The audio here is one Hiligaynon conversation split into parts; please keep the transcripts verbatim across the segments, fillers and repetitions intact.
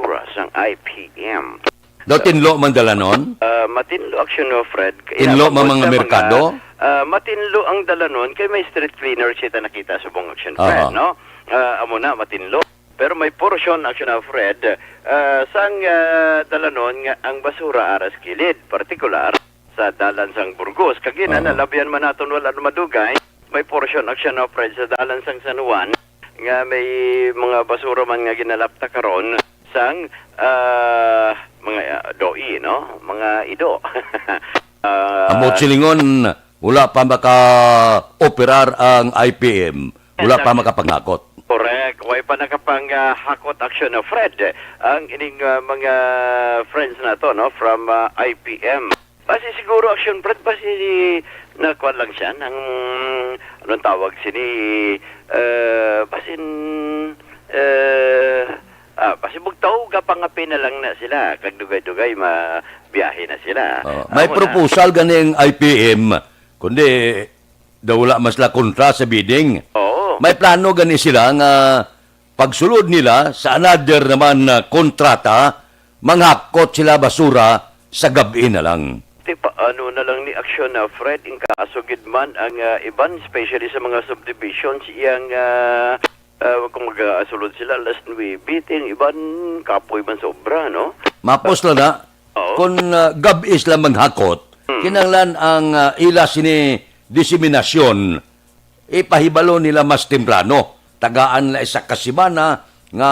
basura sang I P M. Daw tinlo man dalanon? Ah, matinlo, Action Fred. Tinlo Inabot man mga sa mga, merkado? Ah, matinlo ang dalanon kay may street cleaner kita nakita subong, Action Fred, Aha. no? Ah, amo na, matinlo. Pero may portion, Action Fred, ah, sang, ah, dalanon nga ang basura aras kilid, partikular sa dalan sang Burgos. Kagina, Oo. nalabihan man naton wala na madugay, may portion, Action Fred, sa dalan sang San Juan nga may mga basura man nga ginalapta karon sang, ah, mga, ah, doi, no? Mga ido. Ah, Amo silingon, wala pa maka-operar ang I P M. Wala pa Exactly. makapanghakot. Correct. Way pa nakapanghakot, Action Fred. Ang ining, ah, mga friends nato, no, from, ah, I P M. Basi siguro, Action Fred, basi nakuan lang siya ng, anong tawag sini, eh, basin, eh, ah, basi bugtaw, gapangapi na lang na sila. Kag dugay-dugay, mabiyahe na sila. Oh, may Amo na. proposal ganing I P M, kundi daw wala man sila kontra sa bidding. Oo. May plano gani sila nga pagsulod nila sa another naman na kontrata, manghakot sila basura sa gab-i na lang. Ti paano na lang ni Action, ah, Fred, in kaso gid man ang, ah, iban, especially sa mga subdivisions, iyang, ah, ah, kung magasulod sila alas nuebe, ti ang iban kapoy man sa obra, no? Mapos lang na, Oo. kung, ah, gab-i sila manghakot, Hmm. kinahanglan ang, ah, ila sini diseminasyon, ipahibalo nila mas temprano. Tagaan nila isa ka semana nga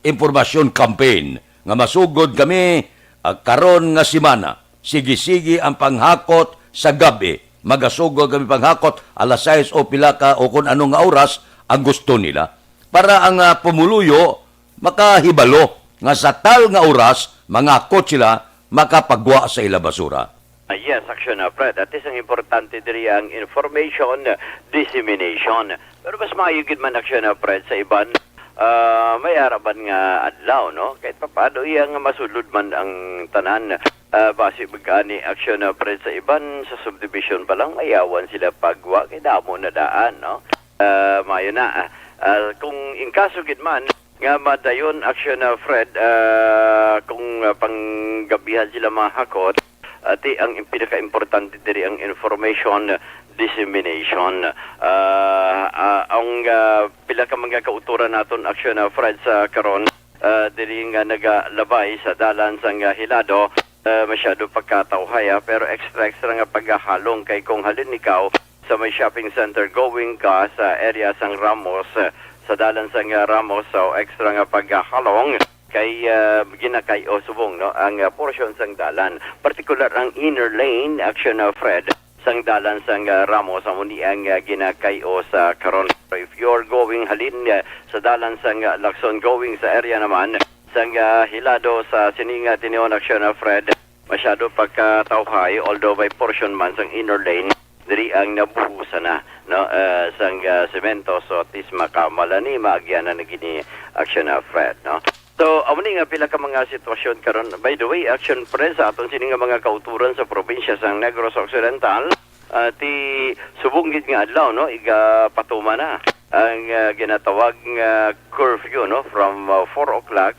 impormasyon campaign nga masugod kami, ah, karon nga semana. Sige-sige ang panghakot sa gab-i. Magasugod kami panghakot alas sais o pila ka o kung ano nga oras ang gusto nila. Para ang, ah, pumuluyo makahibalo nga sa tal nga oras, mangakot sila makapagwa sa ila basura. Ah, yes, Action, ah, Fred. At least ang importante diri ang information, ah, dissemination. Pero mas maayo gid man, Action, ah, Fred, sa iban, ah, may araban nga adlaw, no? Kahit papaano, iya nga masulod man ang tanan. Ah, basi magani, Action, ah, Fred, sa iban, sa subdivision pa lang, mayawan sila pagwa, kay damo na daan, no? Ah, maayo na. Ah, kung in kaso gid man, nga madayon, Action, ah, Fred, ah, kung, ah, panggabihan sila mahakot, ati ang im-, pinakaimportante diri ang information dissemination. Ah, ah, ang, ah, pila ka mga kauturan naton, Action, ah, Fred, sa karon, ah, diri nga nagalabay sa dalan sang, ah, Hilado, ah, masyado pagkatawhay, ah, pero extra, extra nga paghahalong kay kung halin ikaw sa may shopping center going ka sa area sang Ramos, eh, sa dalan sang, ah, Ramos, so extra nga paghahalong kay, ah, ginakay-o subong, no, ang, ah, portion sang dalan, partikular ang inner lane, Action, ah, Fred, sang dalan sang, ah, Ramos, amo ni ang, ah, ginakay-o sa karon. If you're going halin, ah, sa dalan sang, ah, Lacson, going sa area naman sang, ah, Hilado, sa sining, ah, tinuod, Action, ah, Fred, masyado pagkatawhay, although may portion man sang inner lane diri ang nabuhusan na, no, ah, sang, ah, semento, so at least makamalani, maagyanan na gini, Action, ah, Fred, no? So, amo ni nga pila ka mga sitwasyon karon. By the way, Action, Fred, sa aton sini nga mga kauturan sa probinsya sang Negros Occidental, ah, ti subong gid nga adlaw, no, igapatuman na ang, ah, ginatawag nga curfew, no, from, ah, four o'clock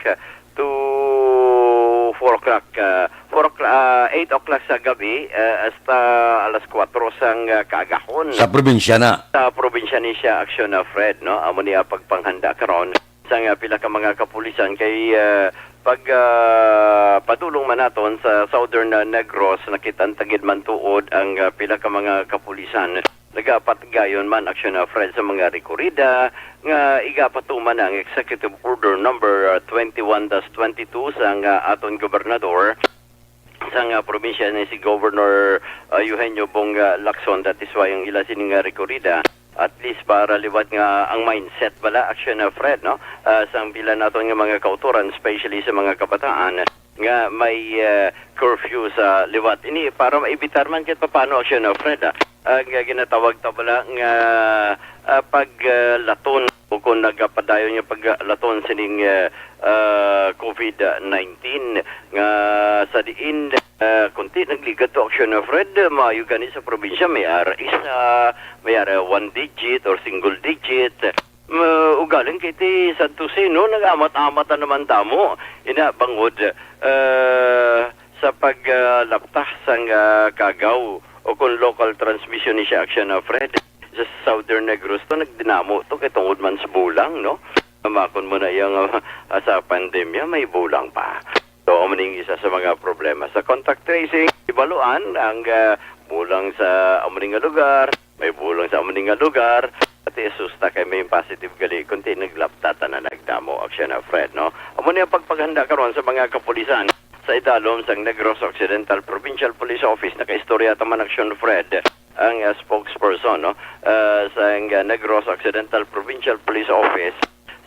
to four o'clock, ah, four o'clock, ah, eight o'clock sa gabi, ah, hasta alas kuwatro sang, ah, kaagahon. Sa probinsya na. Sa probinsya ni siya, Action, ah, Fred, no? Amo ni ang pagpanghanda karon sang, ah, pila ka mga kapulisan kay, ah, pag, ah, padulong man naton sa Southern, ah, Negros, nakit-an ta gid man tuod ang, ah, pila ka mga kapulisan. Nagapatigayon man, Action, ah, Fred, sa mga rekorida nga igapatuman ang Executive Order number, ah, twenty-one dash twenty-two sang, ah, aton gobernador sang, ah, probinsya ni si Governor, ah, Eugenio Bong, ah, Lacson. That is why ang ila sini nga rekorida, at least para liwat nga ang mindset bala, Action, ah, Fred, no? Ah, sang pila naton nga mga kauturan, especially sa mga kabataan, nga may, eh, curfew sa liwat. Ini para maibitar man kahit papaano, Action, no, Fred, ah. Ang, ah, ginatawag ta bala nga, ah, pag, ah, laton o kung nagapadayon nga pag, ah, laton sining, ah, ah, covid nineteen nga sa diin, ah, kunti nagligad to, Action, no, Fred, maayo gani sa probinsya may ara isa, may ara one digit or single digit. Ma-, ugaling kay ti Santo Sino, nag-amat-amat na naman damo. Ina, bangod, eh, sa paglapta sang, ah, kagaw o kung local transmission ni siya, Action, ah, Fred, sa Southern Negros to, nagdinamo to kay tungod man sa bulang, no? Makon mo na yung, ah, sa pandemya, may bulang pa. So, amo ning isa sa mga problema sa contact tracing. Ibaluan ang, ah, bulang sa amo ning nga lugar, may bulang sa amo ning nga lugar. Pati asusta kay may positive gali, kunti naglapta na nagdamo, Action, ah, Fred, no? Amo ni ang pagpaghanda karon sa mga kapulisan sa idalom sang Negros Occidental Provincial Police Office. Nakaistorya ta man, Action, Fred, ang, ah, spokesperson, no, ah, sang, ah, Negros Occidental Provincial Police Office,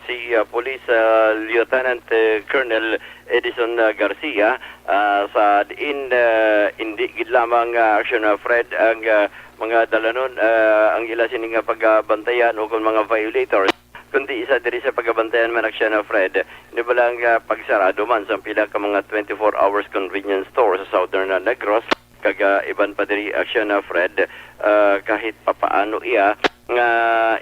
si, ah, Police, ah, Lieutenant, eh, Colonel Edison, ah, Garcia, ah, sa diin, ah, hindi gid lamang, ah, Action, ah, Fred, ang, ah, mga dalanon, ah, ang ila sini nga pagabantayan o kung mga violators, kundi isa diri sa pagabantayan man, Action, ah, Fred, ni balang, ah, pagsarado man sang pila ka mga twenty-four hours convenience store sa Southern, ah, Negros, kag, ah, iban pa diri, Action, ah, Fred, ah, kahit papaano iya nga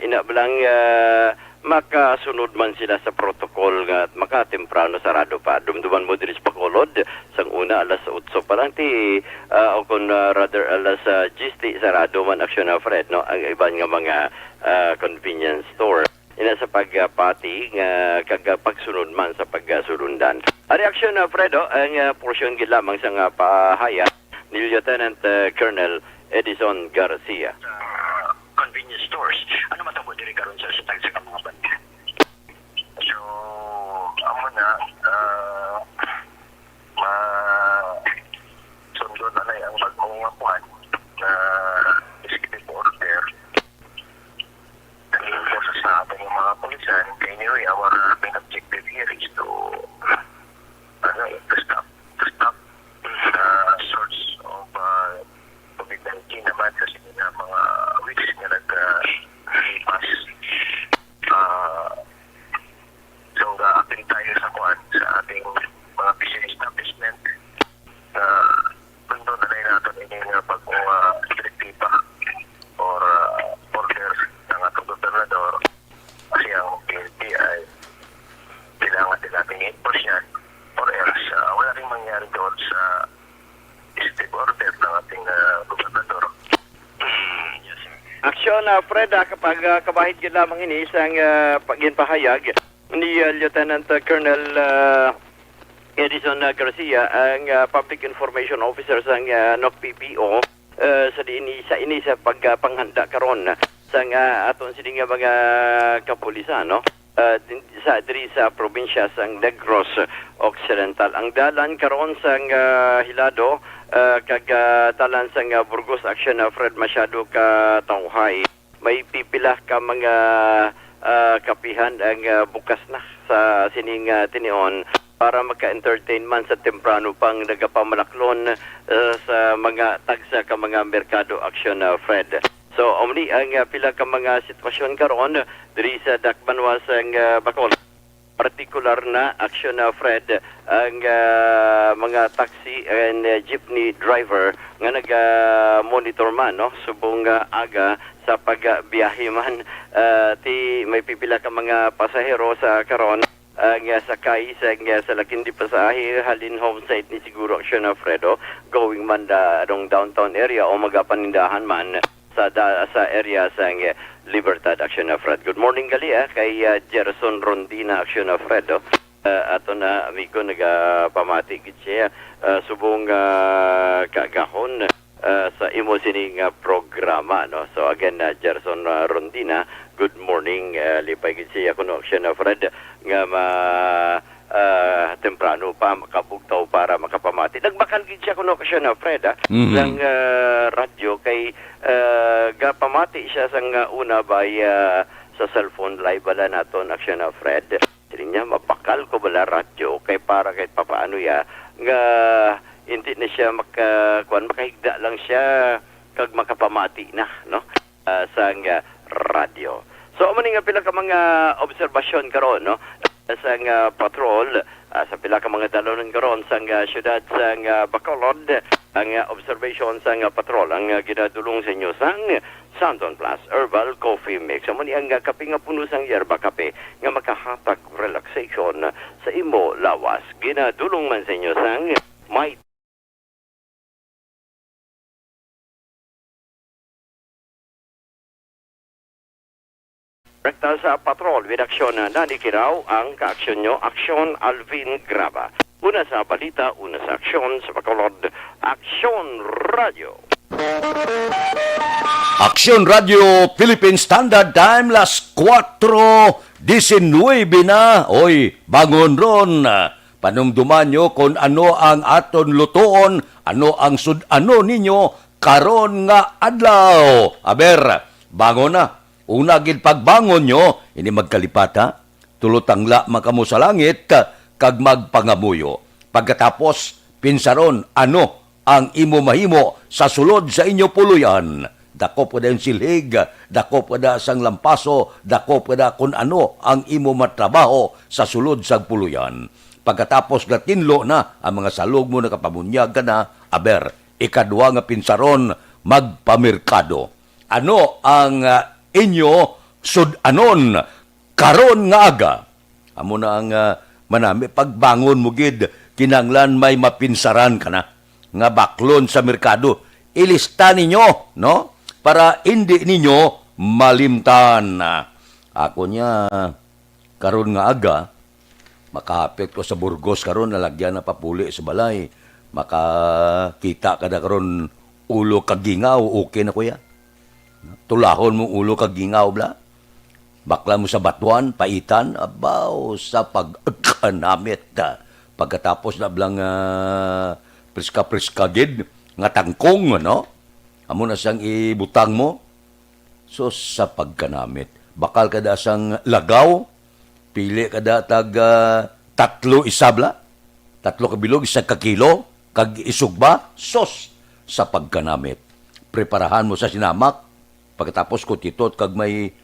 ina lang, ah, makasunod man sila sa protocol nga makatemprano sarado pa. Dumduman mo diri sa Bacolod, sang una alas otso pa lang ti, ah, o kung, ah, rather alas, ah, diyes ti sarado man, Action, ah, Fred, no, ang iban nga mga, ah, convenience store. Ina sa pagpati nga kag pagsunod man sa pagsulundan. Ang reaksyon, ah, Fredo, ang, ah, porsyon gid lamang sa nga pahayag ni Lieutenant, ah, Colonel Edison Garcia. Sa convenience stores. Ano matabo diri karon, sir, sa tagsa ka mga banda? So, amo na, ah, ma-, sundon na lang ang bag-ong nga kuwan na executive order. Ang process sa ating mga kapulisan, anyway, our main objective here is to, ano, to stop, to stop the source of, uh, COVID nineteen naman sa sila mga weeks nga nag, uh, lipas. Uh, so, ga-appeal tayo sa kuwan, sa ating mga fishery establishment. Ah, sundon na lang nato ini nga pag-, ah, direktiba or, ah, order ng atong gobernador. Kasi ang P N P ay kailangan din natin i-enforce yan, or else, ah, wala rin mangyari doon sa executive order ng ating, ah, gobernador. Aksyon, ah, Fred, ah, kapag, ah, kabahid gid lamang ini sang, ah, pagginpahayag ni, ah, Lieutenant, ah, Colonel, ah, Edison, ah, Garcia, ang, ah, Public Information Officer sang, ah, N O C P P O, ah, sa diin sa ini sa pagpanghanda karon sang, ah, aton sini nga mga kapulisan, no? Ah, din-, sa, diri sa probinsya sang Negros Occidental. Ang dalan karon sang, ah, Hilado, ah, kag, ah, dalan sang, ah, Burgos, Action, ah, Fred, masyado ka tawhay. May pipila ka mga, ah, kapihan ang, ah, bukas na sa sining, ah, tinion para maka-entertain man sa temprano pang nagapamalaklon, ah, sa mga tagsa ka mga merkado, Action, ah, Fred. So, amo ni ang, ah, pila ka mga sitwasyon karon diri sa Dakbanwa sang, ah, Bacolod. Partikular na, Action, ah, Fred, ang, ah, mga taxi and, ah, jeepney driver nga naga-monitor man, no, subong, ah, aga sa pagbiyahe man. Ah, ti may pipila ka mga pasahero sa karon, ah, nga sakay sa, nga sa lakindi pasahe halin home side ni siguro, Action, ah, Fredo, going man da, anong downtown area o magapanindahan man sa da-, sa area sang, eh, Libertad, Action, ah, Fred. Good morning gali, ah, kay, ah, Gerson Rondina, Action, ah, Fred, oh. Ah, ato na, amigo, nagapamati gid siya, ah, subong, ah, kaagahon, ah, sa imo sini nga programa, no? So again, ah, Gerson, ah, Rondina, good morning, ah, lipay gid siya kuno, Action, ah, Fred, nga ma-, ah, temprano pa makabugtaw para makapamati. Nagbakal gid siya kuno, Action, ah, Fred, ah, Mhm. sang, ah, radyo kay, ah, gapamati siya sang, ah, una by, ah, sa cellphone live bala naton, Action, ah, Fred. Siling niya, "Mabakal ko bala radyo kay para kahit papaano ya nga hindi na siya maka-, kuwan, makahigda lang siya kag makapamati na, no?" ah, sang, ah, radyo. So, amo ni nga pila ka mga obserbasyon karon, no? Sang, ah, patrol, ah, sa pila ka mga dalonon karon sang, ah, siyudad sang, ah, Bacolod, Ang, ah, observation sang, ah, patrol ang, ah, ginadulong sa inyo sang Santon Plus Herbal Coffee Mix. Amo ni ang, ah, kape nga puno sang yerba kape nga makahatag relaxation sa imo lawas. Ginadulong man sa inyo sang may Rekta sa patrol with aksyon na nanikiraw ang kaaksyon nyo, Aksyon Alvin Graba. Una sa balita, una sa aksyon, sa Bacolod, Aksyon Radyo. Aksyon Radyo Philippine Standard Time, las kuwatro disinuybe na. Oy, bangon ron. Panumduman nyo kon ano ang aton lutoon, ano ang sud-ano ninyo karon nga adlaw. Aber, bangon na. Una gid pagbangon nyo, ini magkalipat, ha? Tulo tangla man kamo sa langit, kag magpangamuyo. Pagkatapos, pinsaron, ano ang imo mahimo sa sulod sa inyo puloy-an? Dakop kada ang silhig, dakop kada sang lampaso, dakop kada kun ano ang imo matrabaho sa sulod sang puloy-an. Pagkatapos nga tinlo na ang mga salog mo, nakapamunyag ka na, aber, ikadwa nga pinsaron, magpamerkado. Ano ang, ah, inyo sud-anon karon nga aga? Amo na ang, ah, manami, pagbangon mo gid, kinahanglan may mapinsaran ka na nga baklon sa merkado. Ilista ninyo, no? Para indi ninyo malimtan. Ako niya, karon nga aga, makahapit ko sa Burgos karon, nalagyan na papuli sa balay. Makakita ka na karon, ulo kag gingaw, okay na, kuya. Tulahon mo ulo kag gingaw, bla. Bakla mo sa batuan, paitan, abaw, sa pagkanamit. Pagkatapos na blang, ah, priska-priska gid nga tangkong, no? Amo na sang ibutang mo. So, sa pagkanamit, bakal kada sang lagaw, pili kada tag, ah, tatlo isabla, tatlo ka bilog, isa ka kilo, kag isugba, sos, sa pagkanamit. Preparahan mo sa sinamak, pagkatapos kutitot kag may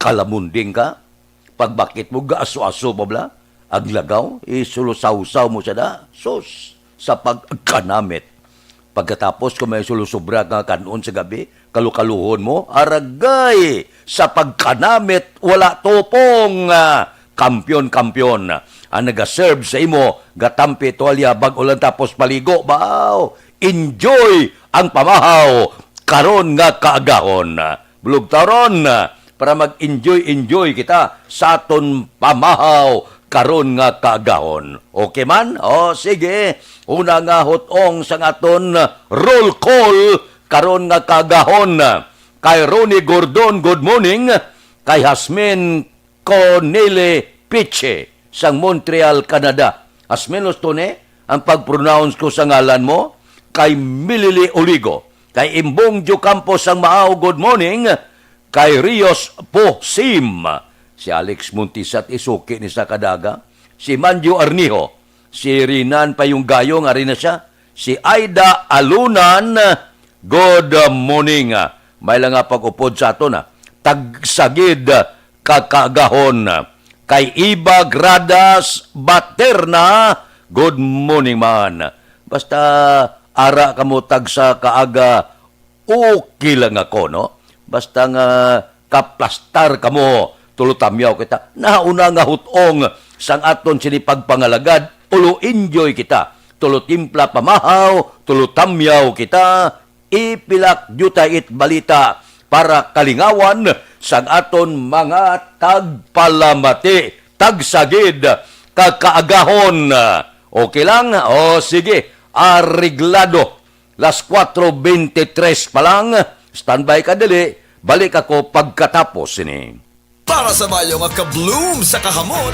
kalamunding ka, pagbakit mo, gaaso-aso pa bala ang lagaw, isulusawsaw mo siya na, sus, sa pagkanamit. Pagkatapos, kung may sulusubra nga kan-on sa gabi, kalukaluhon mo, aragay, sa pagkanamit, wala tupong, ah, kampiyon-kampiyon. Ang nagaserve sa imo, gatampi, tuwalya, bag-o lang tapos paligo, baw, enjoy ang pamahaw karon nga kaagahon. Bulugtaron, para mag-enjoy-enjoy kita sa aton pamahaw karon nga kaagahon. Okay man? O, sige. Una nga hutong sang aton roll call karon nga kaagahon. Kay Ronnie Gordon, good morning. Kay Hasmin Conele Piche sang Montreal, Canada. As menos to ni ang pag-pronounce ko sa ngalan mo, kay Milili Oligo, kay Imbong Diocampo sang Maao, good morning, kay Rios Posim, si Alex Montisat, isuki ni sa kadaga, si Manjo Arnijo, si Rinan Payunggayong, ari na siya, si Aida Alunan, good morning. May lang nga pag-upod sa aton, ah. Tagsagid ka kaagahon. Kay Iba Gradas Baterna, good morning man. Basta ara kamo tagsa kaaga, okay lang ako, no? Basta nga kaplastar kamo, tulo tamyaw kita. Nauna nga hutong sang aton sini pagpangalagad, tulo enjoy kita. Tulo timpla pamahaw, tulo tamyaw kita. Ipilak diutay it balita para kalingawan sang aton mga tagpalamati, tagsagid, kag kaagahon. Okay lang? O sige, areglado. Las kuwatro bente tres pa lang. Standby ka dili. Balik ako pagkatapos sini. Para sa maayo nga ka-bloom sa kahamot.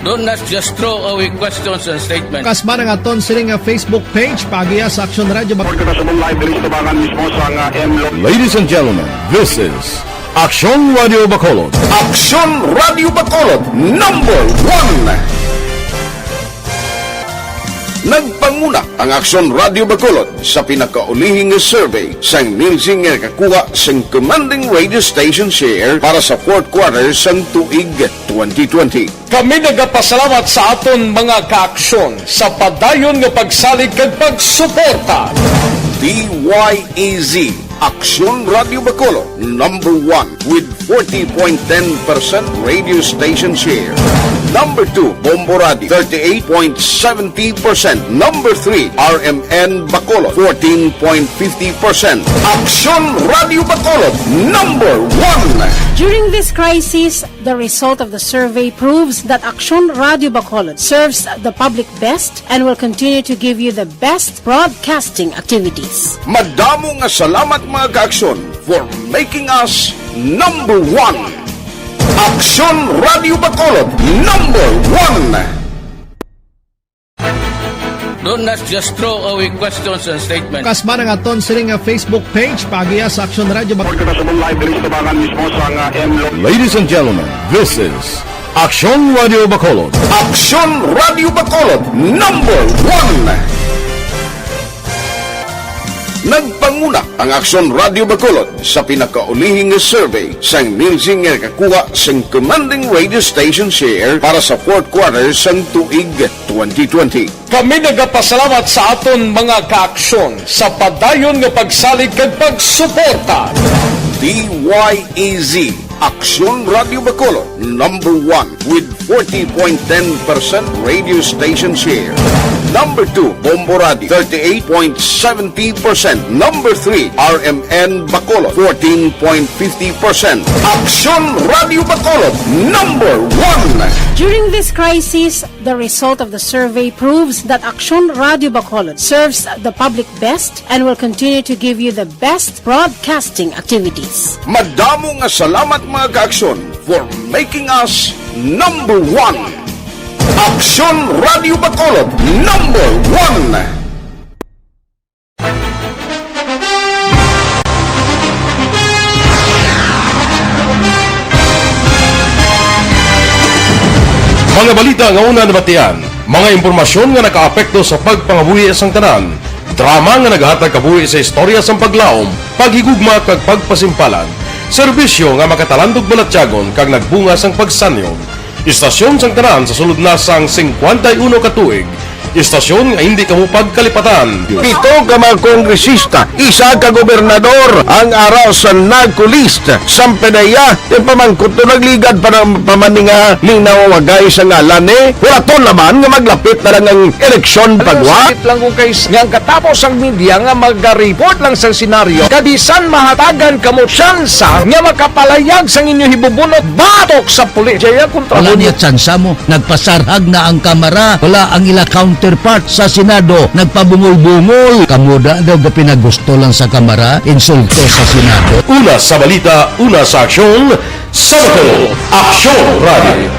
Don't not just throw away questions and statements. Kasman ang aton sini nga Facebook page, paagiha sa Aksyon Radyo Bac- Report kita sa live diri sa tubangan mismo sa nga M Lo- Ladies and gentlemen, this is Aksyon Radyo Bacolod. Aksyon Radyo Bacolod, number one. Nagpanguna Ang Aksyon Radio Bacolod sa pinakaulihi nga survey sang Nielsen nga nakakuha sang commanding radio station share para sa fourth quarter sang tuig twenty twenty. Kami nagapasalamat sa aton mga kaaksyon sa padayon nga pagsalig kag pagsuporta. D Y E Z, Aksyon Radio Bacolod, number one with forty point ten percent radio station share. Number two, Bombo Radio, thirty-eight point seventy percent. Number three, R M N Bacolod, fourteen point fifty percent. Aksyon Radio Bacolod, number one. During this crisis, the result of the survey proves that Aksyon Radio Bacolod serves the public best and will continue to give you the best broadcasting activities. Madamo nga salamat, mga kaaksyon, for making us number one. Aksyon Radio Bacolod, number one. Don't not just throw away questions and statements. Kasman ang aton sining nga Facebook page, paagiha sa Aksyon Radio Bacolod. Report kita sa live diri sa tabangan mismo sa nga M Lo- Ladies and gentlemen, this is Aksyon Radio Bacolod. Aksyon Radio Bacolod, number one. Nagpanguna ang Aksyon Radio Bacolod sa pinakaulihi nga survey sang Nielsen nga nakakuha sang commanding radio station share para sa fourth quarter sang tuig twenty twenty. Kami nagapasalamat sa aton mga kaaksyon sa padayon nga pagsalig kag pagsuporta. D Y E Z, Aksyon Radio Bacolod, number one with forty point ten percent radio station share. Number two, Bombo Radio, thirty-eight point seventy percent. Number three, R M N Bacolod, fourteen point fifty percent. Aksyon Radio Bacolod, number one. During this crisis, the result of the survey proves that Aksyon Radio Bacolod serves the public best and will continue to give you the best broadcasting activities. Madamo nga salamat, mga kaaksyon, for making us number one. Aksyon Radio Bacolod, number one. Mga balita nga una nabatian, mga impormasyon nga nakaapekto sa pagpangabuhi sang tanan, drama nga nagahatag kabuhi sa istorya sang paglaom, paghigugma kag pagpasimpalan, serbisyo nga makatalandog balatyagon kag nagbunga sang pagsanyog. Istasyon sang tanan sa sulod na sang singkwenta y uno ka tuig. Istasyon nga hindi kamo pagkalipatan. Pito ka mga kongresista, isa ka gobernador ang ara sa NAGCO list. Sampanaya, yung pamangkot to nagligad pa ng pamaninga ning nawawagay sa ngalan ni Huraton naman nga maglapit na lang ang eleksyon pagwa. Sakit lang kung kay nga ang katapos ang media nga magaripot lang sa senaryo, kabisan mahatagan kamo tsansa nga makapalayag sang inyo hibubunot batok sa pulis. Jaya kontra Wala mo. Niya tsansa mo. Nagpasarhag na ang Kamara. Wala ang ila counterpart sa Senado. Nagpabungol-bungol. Kamo da daw gapinagusto lang sa Kamara. Insulto sa Senado. Una sa balita, una sa aksyon, sa Bacolod, Aksyon Radio.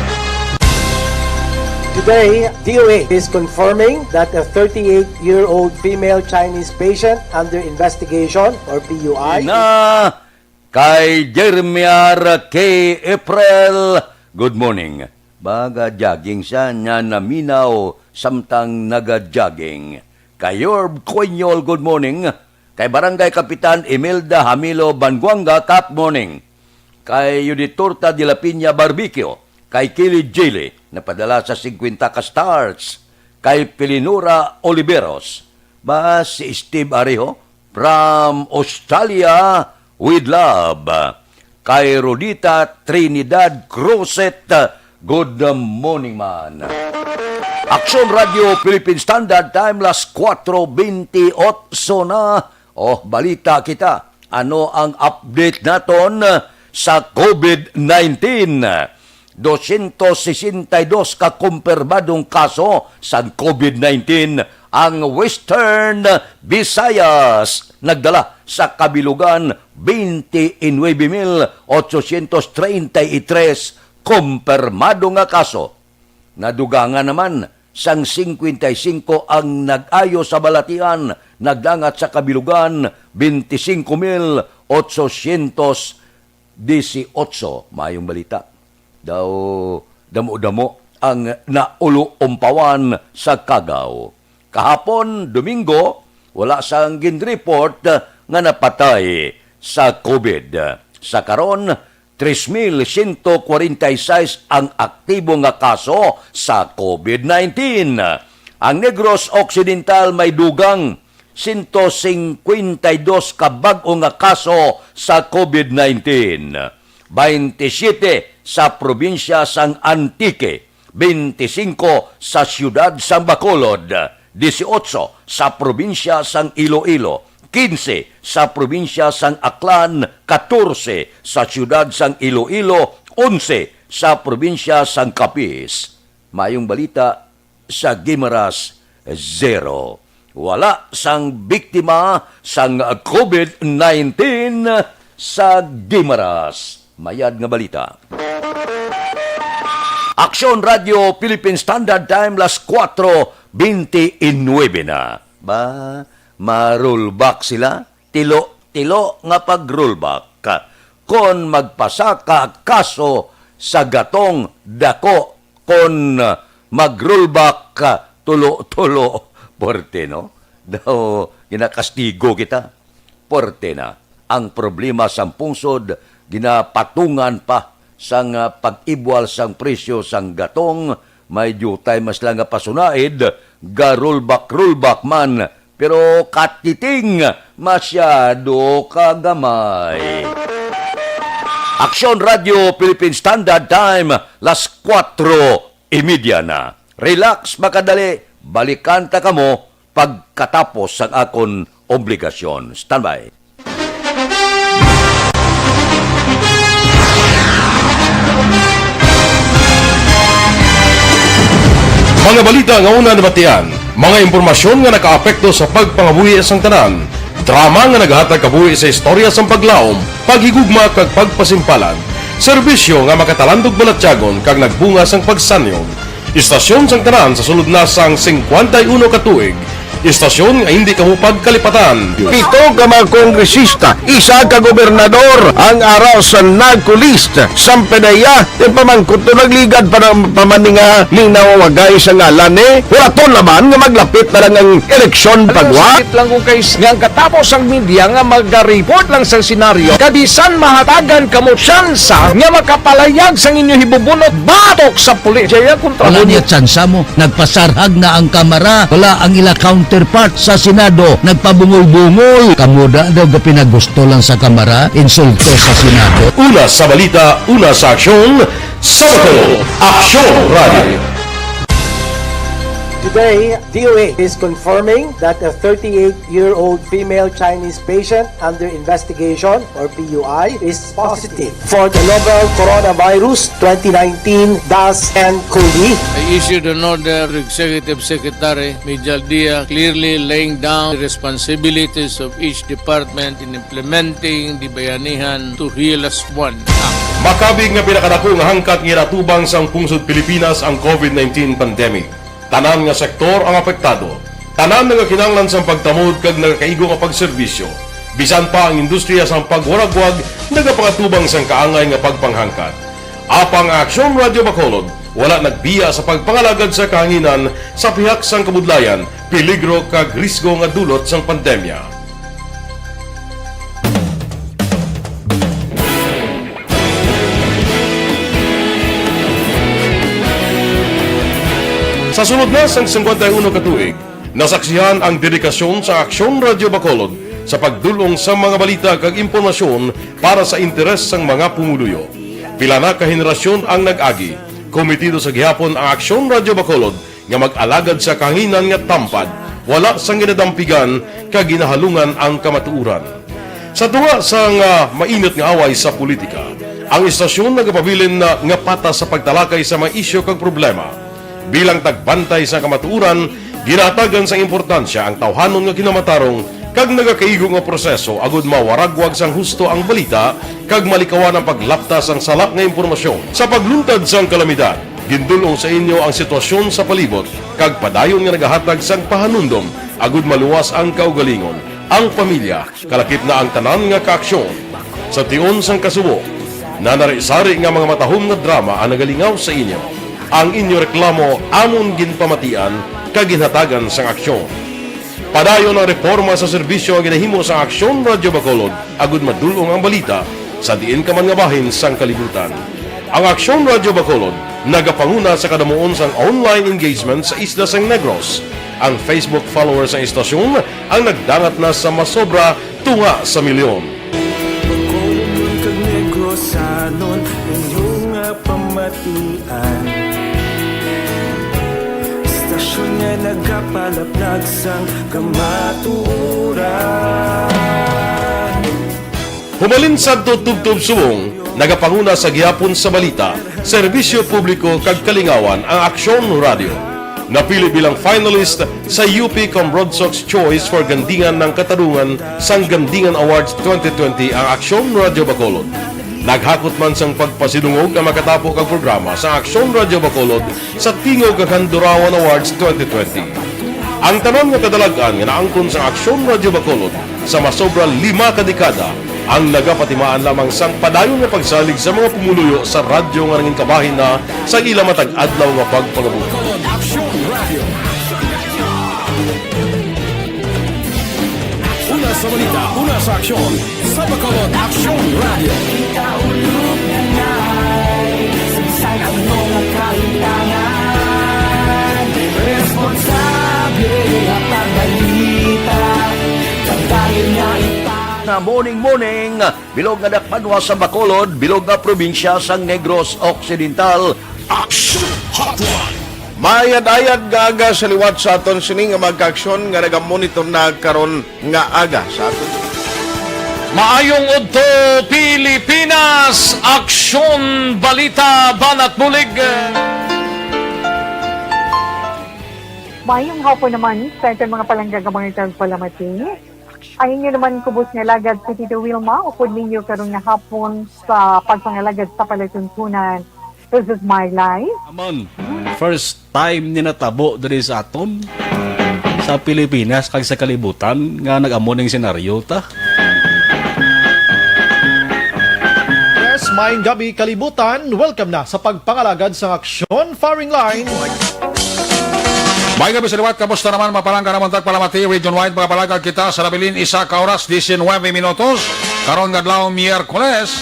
Today, D O A is confirming that a thirty-eight-year-old female Chinese patient under investigation or P U I. Na kay Jermiar K. April, good morning. Baga jogging siya, niya naminaw samtang naga-jogging. Kay Yorb Queñol, good morning. Kay Barangay Kapitan Imelda Hamilo Banguanga, good morning. Kay Yuditorta de la Piña Barbecue, kay Kili Jili, napadala sa singkwenta ka stars, kay Pilinura Oliveros, ba si Steve Arejo, from Australia, with love. Kay Rodita Trinidad Cruzet, good morning man. Aksyon Radio Philippine Standard Time, las kuwatro bintiocho na. Oh, balita kita. Ano ang update naton sa COVID nineteen? Dosyentos sesenta y dos ka kumpirmadong kaso sang COVID nineteen ang Western Visayas, nagdala sa kabilugan twenty-nine mil ochocientos treinta y tres kumpirmado nga kaso. Nadugangan naman sang singkwenta y singko ang nag-ayo sa balatian, nagdangat sa kabilugan twenty-cinco mil ochocientos dieciocho. Mayong balita. Daw damo-damo ang nauluompawan sa Cagao. Kahapon, Domingo, wala sang gin-report nga napatay sa COVID. Sa karon, tres mil siyento kwarenta y seis ang aktibo nga kaso sa COVID nineteen. Ang Negros Occidental may dugang siyento singkwenta y dos ka bag-o nga kaso sa COVID nineteen, twenty-seven sa probinsya sang Antique, twenty-five sa siyudad sang Bacolod, dieciocho sa probinsya sang Iloilo, quince sa probinsya sang Aklan, catorce sa siyudad sang Iloilo, onse sa probinsya sang Capiz. Mayong balita, sa Guimaras, zero. Wala sang biktima sang COVID nineteen sa Guimaras. Mayad nga balita. Aksyon Radio Philippine Standard Time, las kuwatro bente y nuebe na. Ba, ma-rollback sila? Tilo-tilo nga pag-rollback. Kon magpasa ka kaso sa gatong, dako. Kon, ah, mag-rollback ka, tulo-tulo, puwerte, no? Daw ginakastigo kita. Puwerte na. Ang problema sang pungsod, ginapatungan pa sang, ah, pag-ibwal sang presyo sang gatong, may diutay mas lang nga pasunaid, ga-rollback-rollback man, pero katiting, masyado ka gamay. Aksyon Radio Philippine Standard Time, las kuwatro y media na. Relax, makadali, balikan ta kamo pagkatapos sang akon obligasyon. Standby. Mga balita nga una nabatian, mga impormasyon nga nakaapekto sa pagpangabuhi sang tanan, drama nga nagahatag kabuhi sa istorya sang paglaom, paghigugma kag pagpasimpalan, serbisyo nga makatalandog balatyagon kag nagbunga sang pagsanyog. Istasyon sang tanan sa sulod na sang singkwenta y uno ka tuig. Istasyon nga hindi kamo pagkalipatan. Pito ka mga kongresista, isa ka gobernador ang ara sa NAGCO list. Sampanaya, ti pamangkot to nagligad pa ng pamaninga ning nawawagay sa ngalan ni Huraton naman nga maglapit na lang ang eleksyon pagwa. Sakit lang kung kay nga ang katapos ang media nga magariport lang sa senaryo, kabisan mahatagan kamo tsansa nga makapalayag sang inyo hibubunot batok sa pulis. Jaya kontra Wala mo niya niya. Tsansa mo. Nagpasarhag na ang Kamara. Wala ang ila counterpart sa Senado. Nagpabungol-bungol. Kamo da daw gapinagusto lang sa Kamara. Insulto sa Senado. Una sa balita, una sa aksyon, sa Bacolod, Aksyon Radio. Today, D O A is confirming that a thirty-eight-year-old female Chinese patient under investigation, or P U I, is positive for the novel coronavirus twenty nineteen dash N COVID. I issued an order to Executive Secretary Mijal Dia, clearly laying down the responsibilities of each department in implementing the Bayanihan to Heal Us One Act. Makabig nga pinakadako nga hangkat nga ginatubang sang pungsod Pilipinas ang COVID nineteen pandemic. Tanan nga sektor ang apektado. Tanan nagakinahanglan sang pagtamod kag nagakaigo nga pagserbisyo. Bisan pa ang industriya sang pagwaragwag nagapangatubang sang kaangay nga pagpanghangkat. Apang ang Aksyon Radio Bacolod wala nagbiya sa pagpangalagad sa kahanginan sa pihak sang kabudlayan, peligro kag risgo nga dulot sang pandemya. Sa sulod na sang singkwenta y uno ka tuig, nasaksihan ang dedikasyon sa Aksyon Radio Bacolod sa pagdul-ong sa mga balita kag impormasyon para sa interes sang mga pumuluyo. Pila na ka henerasyon ang nag-agi. Komitido sa gihapon ang Aksyon Radio Bacolod nga mag-alagad sa kahanginan nga tampad, wala sang ginadampigan kag ginahalungan ang kamatuoran. Sa tunga sang, ah, mainit nga away sa politika, ang istasyon nagapabilin na nga patas sa pagtalakay sa mga isyu kag problema. Bilang tagbantay sa kamatuoran, ginahatagan sang importansya ang tawhanon nga kinamatarong kag nagakaigo nga proseso agud mawaragwag sang husto ang balita kag malikawan ang paglapta sang sala nga impormasyon. Sa pagluntad sang kalamidad, gindul-ong sa inyo ang sitwasyon sa palibot kag padayon nga nagahatag sang pahanumdom agud maluwas ang kaugalingon, ang pamilya, kalakip na ang tanan nga kaaksyon. Sa tion sang kasubo, nanari-sari nga mga matahom nga drama ang nagalingaw sa inyo. Ang inyo reklamo amon ginpamatian kag ginhatagan sang aksyon. Padayon ang reporma sa serbisyo nga ginahimo sa Aksyon Radyo Bacolod agud madul-ong ang balita sa diin ka man nga bahin sang kalibutan. Ang Aksyon Radyo Bacolod nagapanguna sa kadamuon sang online engagement sa isla sang Negros. Ang Facebook followers sang istasyon ang nagdangat na sa masobra tunga sa milyon. Bacolod kag Negrosanon, inyo nga pamatian. Istasyon nga nagapalaplag sang kamatuoran. Humalin sadto tubtob subong, nagapanguna sa gihapon sa balita, serbisyo publiko kag kalingawan ang Aksyon Radio. Napili bilang finalist sa U P Comrodsocs Choice for Gandingan ng Katarungan sang Gandingan Awards twenty twenty ang Aksyon Radio Bacolod. Naghakot man sang pagpasidungog ang makatapo kag programa sa Aksyon Radio Bacolod sa Tingog kag Handurawan Awards twenty twenty. Ang tanan nga kadalag-an nga naangkon sa Aksyon Radio Bacolod sa masobra lima ka dekada ang nagapatimaan lamang sang padayon nga pagsalig sa mga pumuluyo sa radyo nga nangin kabahin na sa ila matag adlaw nga pagpangabuhi. Aksyon Radio. Una sa balita, una sa aksyon, sa Bacolod Aksyon Radio. Kita ulog na nai, sangsang ang mga kahitangan. Responsable nga pagbalita, kag dahil nga ita- Na morning, morning, bilog nga dakpanwa sa Bacolod, bilog nga probinsya sang Negros Occidental. Action Hotline. Mayad-ayad nga aga sa liwat sa aton sini nga mga kaaksyon nga nagamonitor na karon nga aga sa aton. Maayong udto, Pilipinas! Aksyon, balita, banat bulig. Mayong hapon naman sa aton mga palangga nga mga tagpalamati. Ang inyo naman kubos nga alagad si Tito Wilma, upod ninyo karon nga hapon sa pagpangalagad sa palatuntunan. This is my life. Amon, first time ni natabo diri sa aton sa Pilipinas kag sa kalibutan nga nag-amo ning senaryo ta. Yes, maayong gabi, kalibutan. Welcome na sa pagpangalagad sang Aksyon Firing Line. May gabi sa liwat, kamusta naman, mapalangga naman tagpalamati, region-wide, mga palagad kita sa nabilin, isa ka oras, diecinuebe minutos, karon nga adlaw, Miyerkules.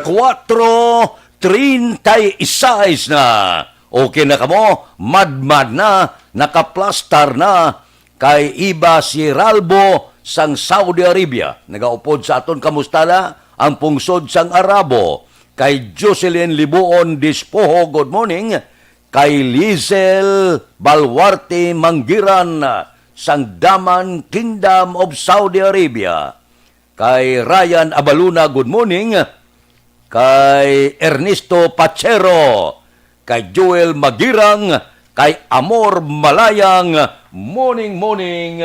Cuatro treinta y seis na. Okay na kamo? Madman na, nakaplastar na. Kay Iba Siralbo sang Saudi Arabia, nagaupod sa aton kamusta na ang pungsod sang Arabo. Kay Jocelyn Libuon Dispoho, good morning. Kay Lizel Baluarte Manggiran sang Daman Kingdom of Saudi Arabia. Kay Ryan Abaluna, good morning. Kay Ernesto Pachero, kay Joel Magirang, kay Amor Malayang, morning, morning,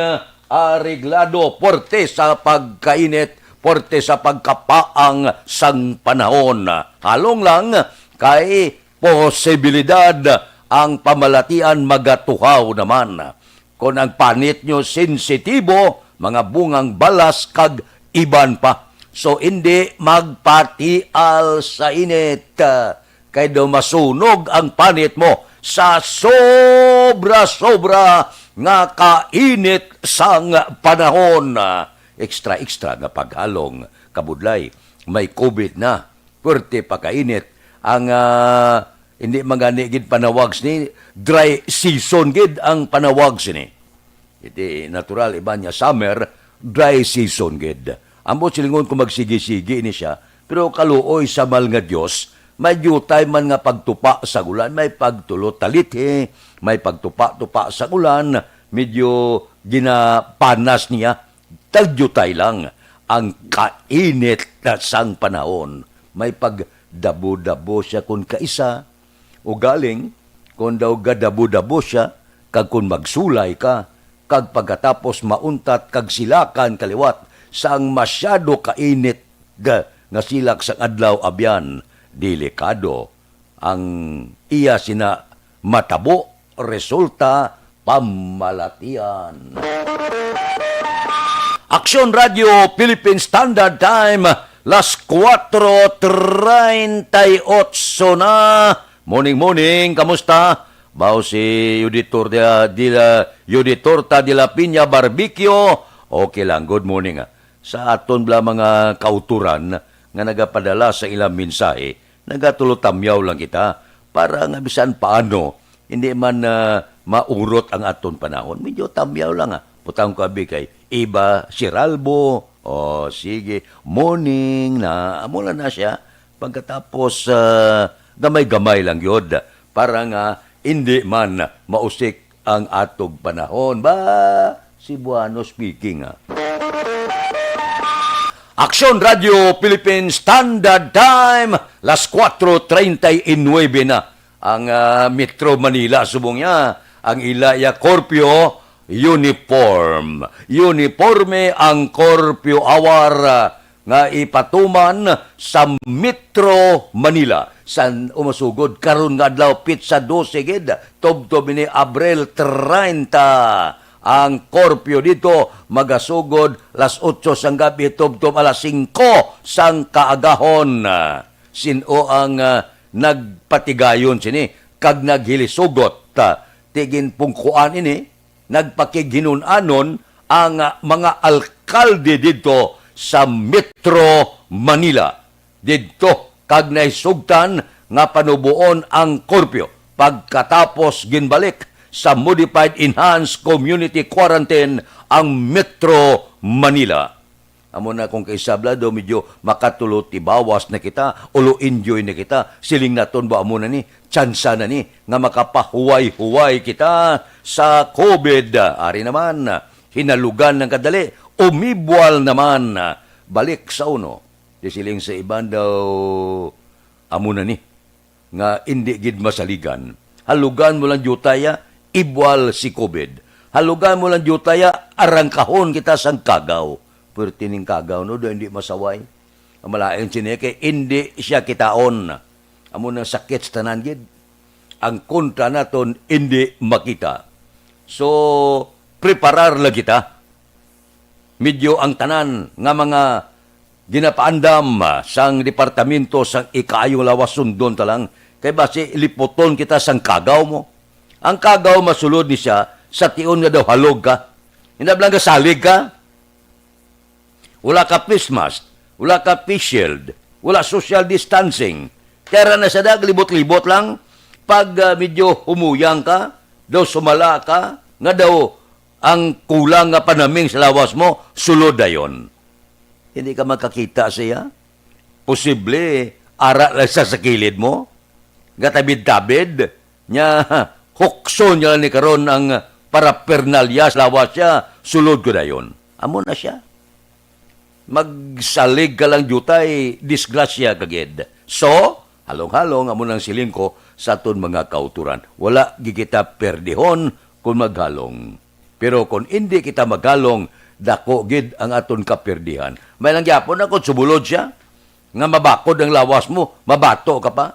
Areglado, porte sa pagkainit, porte sa pagkapaang sang panahon. Halong lang kay posibilidad ang pamalatian magatuhaw naman. Kon ang panit nyo sensitibo, mga bungang balas kag iban pa. So, indi magpatial sa init, ah, kay daw masunog ang panit mo sa sobra-sobra nga kainit sang panahon. Extra-extra nga paghalong, kabudlay, may COVID na. Puwerte pa kainit. Ang, ah, hindi man gani gid panawag sini, dry season gid ang panawag sini. Iti natural, iban niya summer, dry season gid. Ambot silingon kung magsigi-sigi ni siya, pero kaluoy sa mal nga Dios, may diutay man nga pagtupa sa ulan, may pagtulot talithi, may pagtupa-tupa sa ulan, medyo ginapanas niya. Tagyutay lang ang kainit na sang panahon. May pagdabo-dabo siya kun kaisa, ugaling kon daw gadabo-dabo siya, kag kon magsulay ka, kag pagkatapos mauntat kag silakan kaliwat sang masyado kainit nga silak sang adlaw, abyan, delikado ang iya sina matabo, resulta, pamalatian. Aksyon Radio Philippine Standard Time, las cuatro treinta y ocho na. Morning, morning. Kamusta? Bao si Auditor de, de la, Auditor ta de la Piña Barbecue. Okay lang. Good morning, ah. Sa aton bala mga kauturan nga nagapadala sa ilang mensahe, nagatulotamyaw lang kita para nga bisan paano hindi man, ah, maurot ang aton panahon. Medyo tamyaw lang, ah. Butang ko abi kay Eva Siralbo. Oh, sige. Morning na. Amo lang na siya. Pagkatapos, ah, gamay-gamay lang yun para nga hindi man mausik ang atog panahon. Ba, Cebuano speaking, ah. Aksyon Radio Philippines Standard Time, las cuatro treinta y nueve na ang, ah, Metro Manila. Subong niya, ang ila ya curfew uniform. Uniforme ang curfew hour, ah, nga ipatuman sa Metro Manila. San umasugod karon nga adlaw, pitsa dose gid, tubtob ini Abril treinta. Ang curfew dito magasugod las otso sang gabi tubtob alas singko sang kaagahon. Sin-o ang, ah, nagpatigayon sini kag naghilisugot? Ah, ti ginpungkuan ini, nagpakighinun-anon ang, ah, mga alkalde didto sa Metro Manila didto kag nahisugtan nga panuboon ang curfew pagkatapos ginbalik sa modified enhanced community quarantine ang Metro Manila. Amo na kung kaisabla daw medyo makatulo tibawas na kita, ulo enjoy na kita, siling naton ba amo na ni, tsansa na ni nga makapahuway-huway kita sa COVID. Ari naman, hinalugan ng kadali, umibwal naman. Balik sa uno. Di siling sa iban daw, amo na ni nga indi gid masaligan. Halugan mo lang jutaya, ibwal si COVID. Halugan mo lang jutaya, arangkahon kita sang kagaw. Pwerte ning kagaw, no, daw hindi masaway. Ang malain sini kay indi siya kitaon. Amo nang sakit sa tanan gid. Ang kontra naton indi makita. So, preparar lang kita. Medyo ang tanan nga mga ginapaandam, ah, sang departamento sang ikaayong lawas sundon ta lang. Kay basi liputon kita sang kagaw mo. Ang kagaw masulod ni siya sa tion nga daw halog ka. Hindi lang gasalig ka. Wala ka face mask, wala ka face shield, wala social distancing. Kaya na sa dag, libot-libot lang. Pag, ah, medyo humuyang ka, daw sumala ka, nga daw ang kulang nga panaming sa lawas mo, sulod dayon. Hindi ka makakita siya. Posible, ara lang sa, sa kilid mo. Gatabid-tabid. Nya, hukson niya ni karon ang paraphernalia sa lawas siya, sulod ko dayon. Amo na siya. Magsalig ka lang, jutay, disgrasya ka gid. So, halong-halong, amo nang siling ko sa aton mga kauturan. Wala gid kita perdihon kung maghalong. Pero kung indi kita maghalong, dako gid ang aton kaperdihan. May lang gyapon na kung sumulod siya, nga mabakod ang lawas mo, mabato ka pa.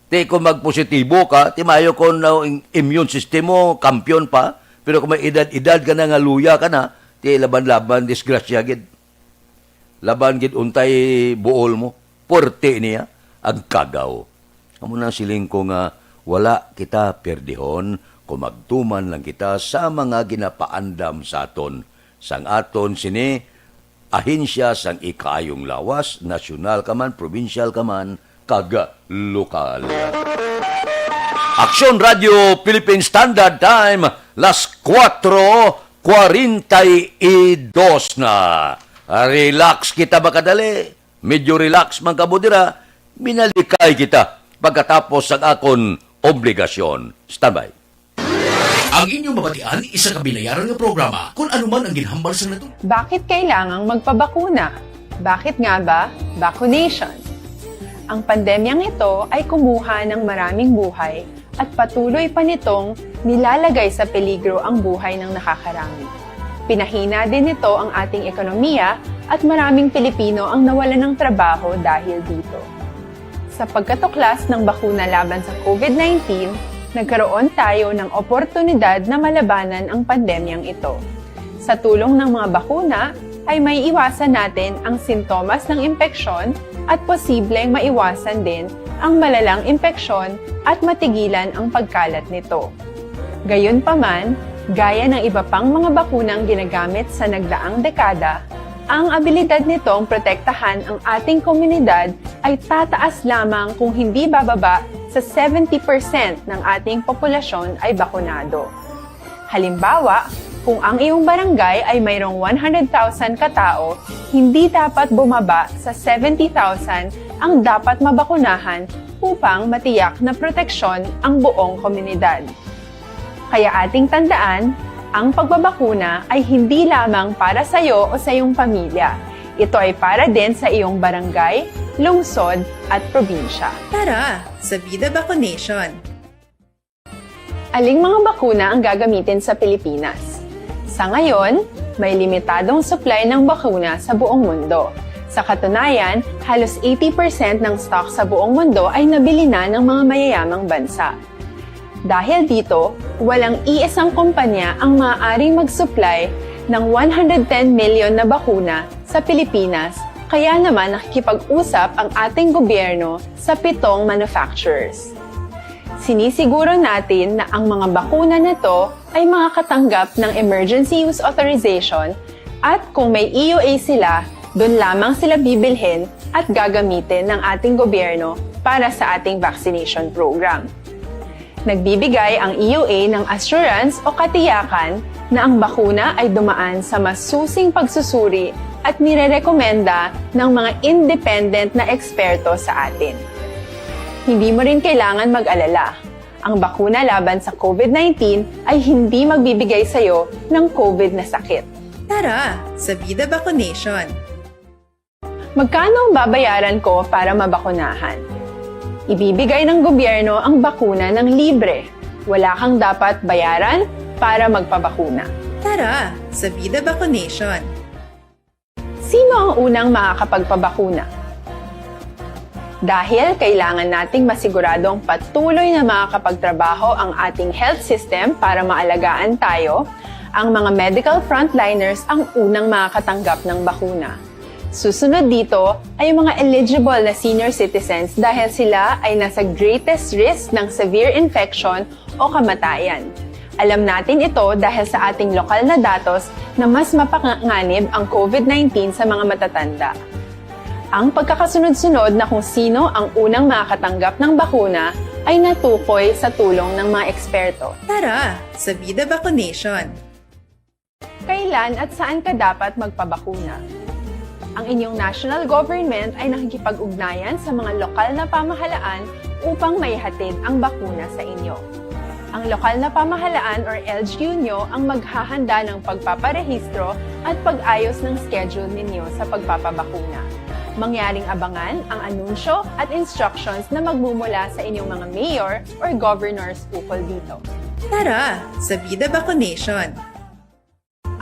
Ti kung magpositibo ka, ti maayo kung ang immune system mo, kampiyon pa. Pero kung may edad-edad ka na nga luya ka na, ti laban-laban, disgrasya gid. Laban gid untay buol mo. Puwerte niya ang kagaw. Amo nang siling ko nga wala kita perdihon kung magtuman lang kita sa mga ginapaandam sa aton. Sang aton sini, ahensya sang ikaayong lawas, nasyonal ka man, probinsyal ka man, kag lokal. Aksyon Radio Philippine Standard Time, las cuatro cuarenta y dos na. Relax kita, makadali. Medyo relax man kamo dira. Minalikay kita pagkatapos sang akon obligasyon. Standby. Ang inyong mabatian, isa ka binayaran nga programa, kung ano man ang ginhambal sa nato. Bakit kailangang magpabakuna? Bakit nga ba? Vacunation. Ang pandemyang ito ay kumuha ng maraming buhay at patuloy pa nitong nilalagay sa peligro ang buhay ng nakakarami. Pinahina din nito ang ating ekonomiya at maraming Pilipino ang nawalan ng trabaho dahil dito. Sa pagkatuklas ng bakuna laban sa COVID nineteen, nagkaroon tayo ng oportunidad na malabanan ang pandemyang ito. Sa tulong ng mga bakuna, ay may iwasan natin ang sintomas ng impeksyon at posibleng maiwasan din ang malalang impeksyon at matigilan ang pagkalat nito. Gayunpaman, gaya ng iba pang mga bakunang ginagamit sa nagdaang dekada, ang abilidad nitong protektahan ang ating komunidad ay tataas lamang kung hindi bababa sa seventy percent ng ating populasyon ay bakunado. Halimbawa, kung ang iyong barangay ay mayroong one hundred thousand ka tawo, hindi dapat bumaba sa seventy thousand ang dapat mabakunahan upang matiyak na proteksyon ang buong komunidad. Kaya ating tandaan, ang pagbabakuna ay hindi lamang para sa iyo o sa iyong pamilya. Ito ay para din sa iyong barangay, lungsod, at probinsya. Tara, sa Vida Vaccination! Aling mga bakuna ang gagamitin sa Pilipinas? Sa ngayon, may limitadong supply ng bakuna sa buong mundo. Sa katunayan, halos eighty percent ng stock sa buong mundo ay nabili na ng mga mayayamang bansa. Dahil dito, walang iisang kumpanya ang maaaring mag-supply ng one hundred ten million na bakuna sa Pilipinas, kaya naman nakikipag-usap ang ating gobyerno sa pitong manufacturers. Sinisiguro natin na ang mga bakuna na to ay makakatanggap ng emergency use authorization at kung may E U A sila, doon lamang sila bibilhin at gagamitin ng ating gobyerno para sa ating vaccination program. Nagbibigay ang E U A ng assurance o katiyakan na ang bakuna ay dumaan sa masusing pagsusuri at nirerekomenda ng mga independent na eksperto sa atin. Hindi mo rin kailangan mag-alala. Ang bakuna laban sa COVID nineteen ay hindi magbibigay sa iyo ng COVID na sakit. Tara, sa Vida Vaccination! Magkano ang babayaran ko para mabakunahan? Ibibigay ng gobyerno ang bakuna ng libre. Wala kang dapat bayaran para magpabakuna. Tara, sa Vida Vaccination! Sino ang unang makakapagpabakuna? Dahil kailangan nating masiguradong patuloy na makakapagtrabaho ang ating health system para maalagaan tayo, ang mga medical frontliners ang unang makakatanggap ng bakuna. Susunod dito ay ang mga eligible na senior citizens dahil sila ay nasa greatest risk ng severe infection o kamatayan. Alam natin ito dahil sa ating lokal na datos na mas mapanganib ang COVID nineteen sa mga matatanda. Ang pagkakasunod-sunod na kung sino ang unang makakatanggap ng bakuna ay natukoy sa tulong ng mga eksperto. Tara, sa Vida Vaccination! Kailan at saan ka dapat magpabakuna? Ang inyong national government ay nakikipag-ugnayan sa mga lokal na pamahalaan upang maihatid ang bakuna sa inyo. Ang lokal na pamahalaan or L G U nyo ang maghahanda ng pagpaparehistro at pag-ayos ng schedule ninyo sa pagpapabakuna. Mangyaring abangan ang anunsyo at instructions na magmumula sa inyong mga mayor or governors ukol dito. Tara, sa Vida Vaccination!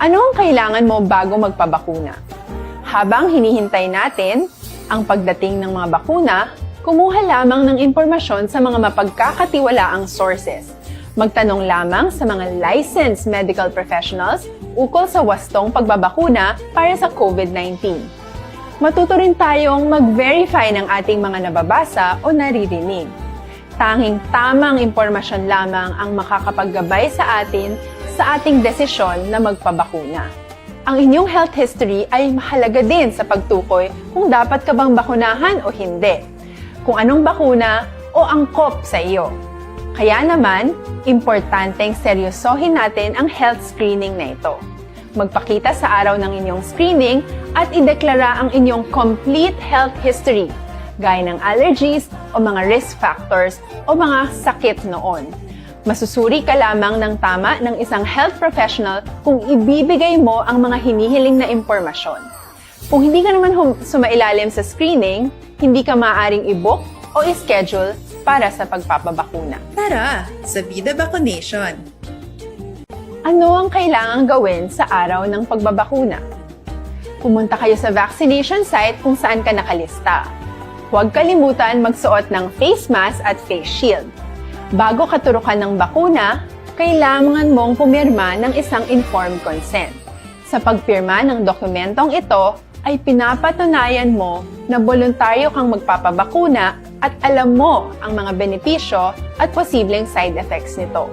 Ano ang kailangan mo bago magpabakuna? Habang hinihintay natin ang pagdating ng mga bakuna, kumuha lamang ng impormasyon sa mga mapagkakatiwalaang sources. Magtanong lamang sa mga licensed medical professionals ukol sa wastong pagbabakuna para sa COVID nineteen. Matuto rin tayong mag-verify ng ating mga nababasa o naririnig. Tanging tamang impormasyon lamang ang makakapaggabay sa atin sa ating desisyon na magpabakuna. Ang inyong health history ay mahalaga din sa pagtukoy kung dapat ka bang bakunahan o hindi, kung anong bakuna o angkop sa iyo. Kaya naman, importanteng seryosohin natin ang health screening na ito. Magpakita sa araw ng inyong screening at ideklara ang inyong complete health history, gaya ng allergies o mga risk factors o mga sakit noon. Masusuri ka lamang ng tama ng isang health professional kung ibibigay mo ang mga hinihiling na impormasyon. Kung hindi ka naman hum- sumailalim sa screening, hindi ka maaaring i-book o i-schedule para sa pagpapabakuna. Tara, sa Vida Vaccination! Ano ang kailangang gawin sa araw ng pagbabakuna? Pumunta kayo sa vaccination site kung saan ka nakalista. Huwag kalimutan magsuot ng face mask at face shield. Bago ka turukan ng bakuna, kailangan mong pumirma ng isang informed consent. Sa pagpirma ng dokumentong ito, ay pinapatunayan mo na boluntaryo kang magpapabakuna at alam mo ang mga benepisyo at posibleng side effects nito.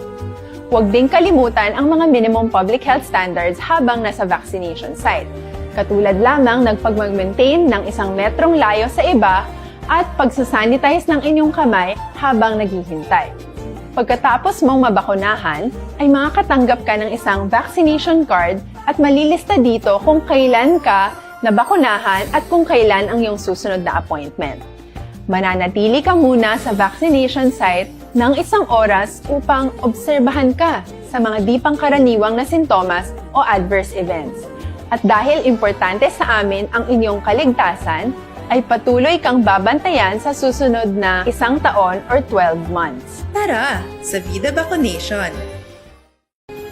Huwag ding kalimutan ang mga minimum public health standards habang nasa vaccination site, katulad lamang ng pagmag-maintain ng isang metrong layo sa iba at pagsasanitize ng inyong kamay habang naghihintay. Pagkatapos mong mabakunahan, ay makakatanggap ka ng isang vaccination card at malilista dito kung kailan ka nabakunahan at kung kailan ang iyong susunod na appointment. Mananatili ka muna sa vaccination site ng isang oras upang obserbahan ka sa mga di pangkaraniwang na sintomas o adverse events. At dahil importante sa amin ang inyong kaligtasan, ay patuloy kang babantayan sa susunod na isang taon or twelve months. Tara, sa Vida Vaccination!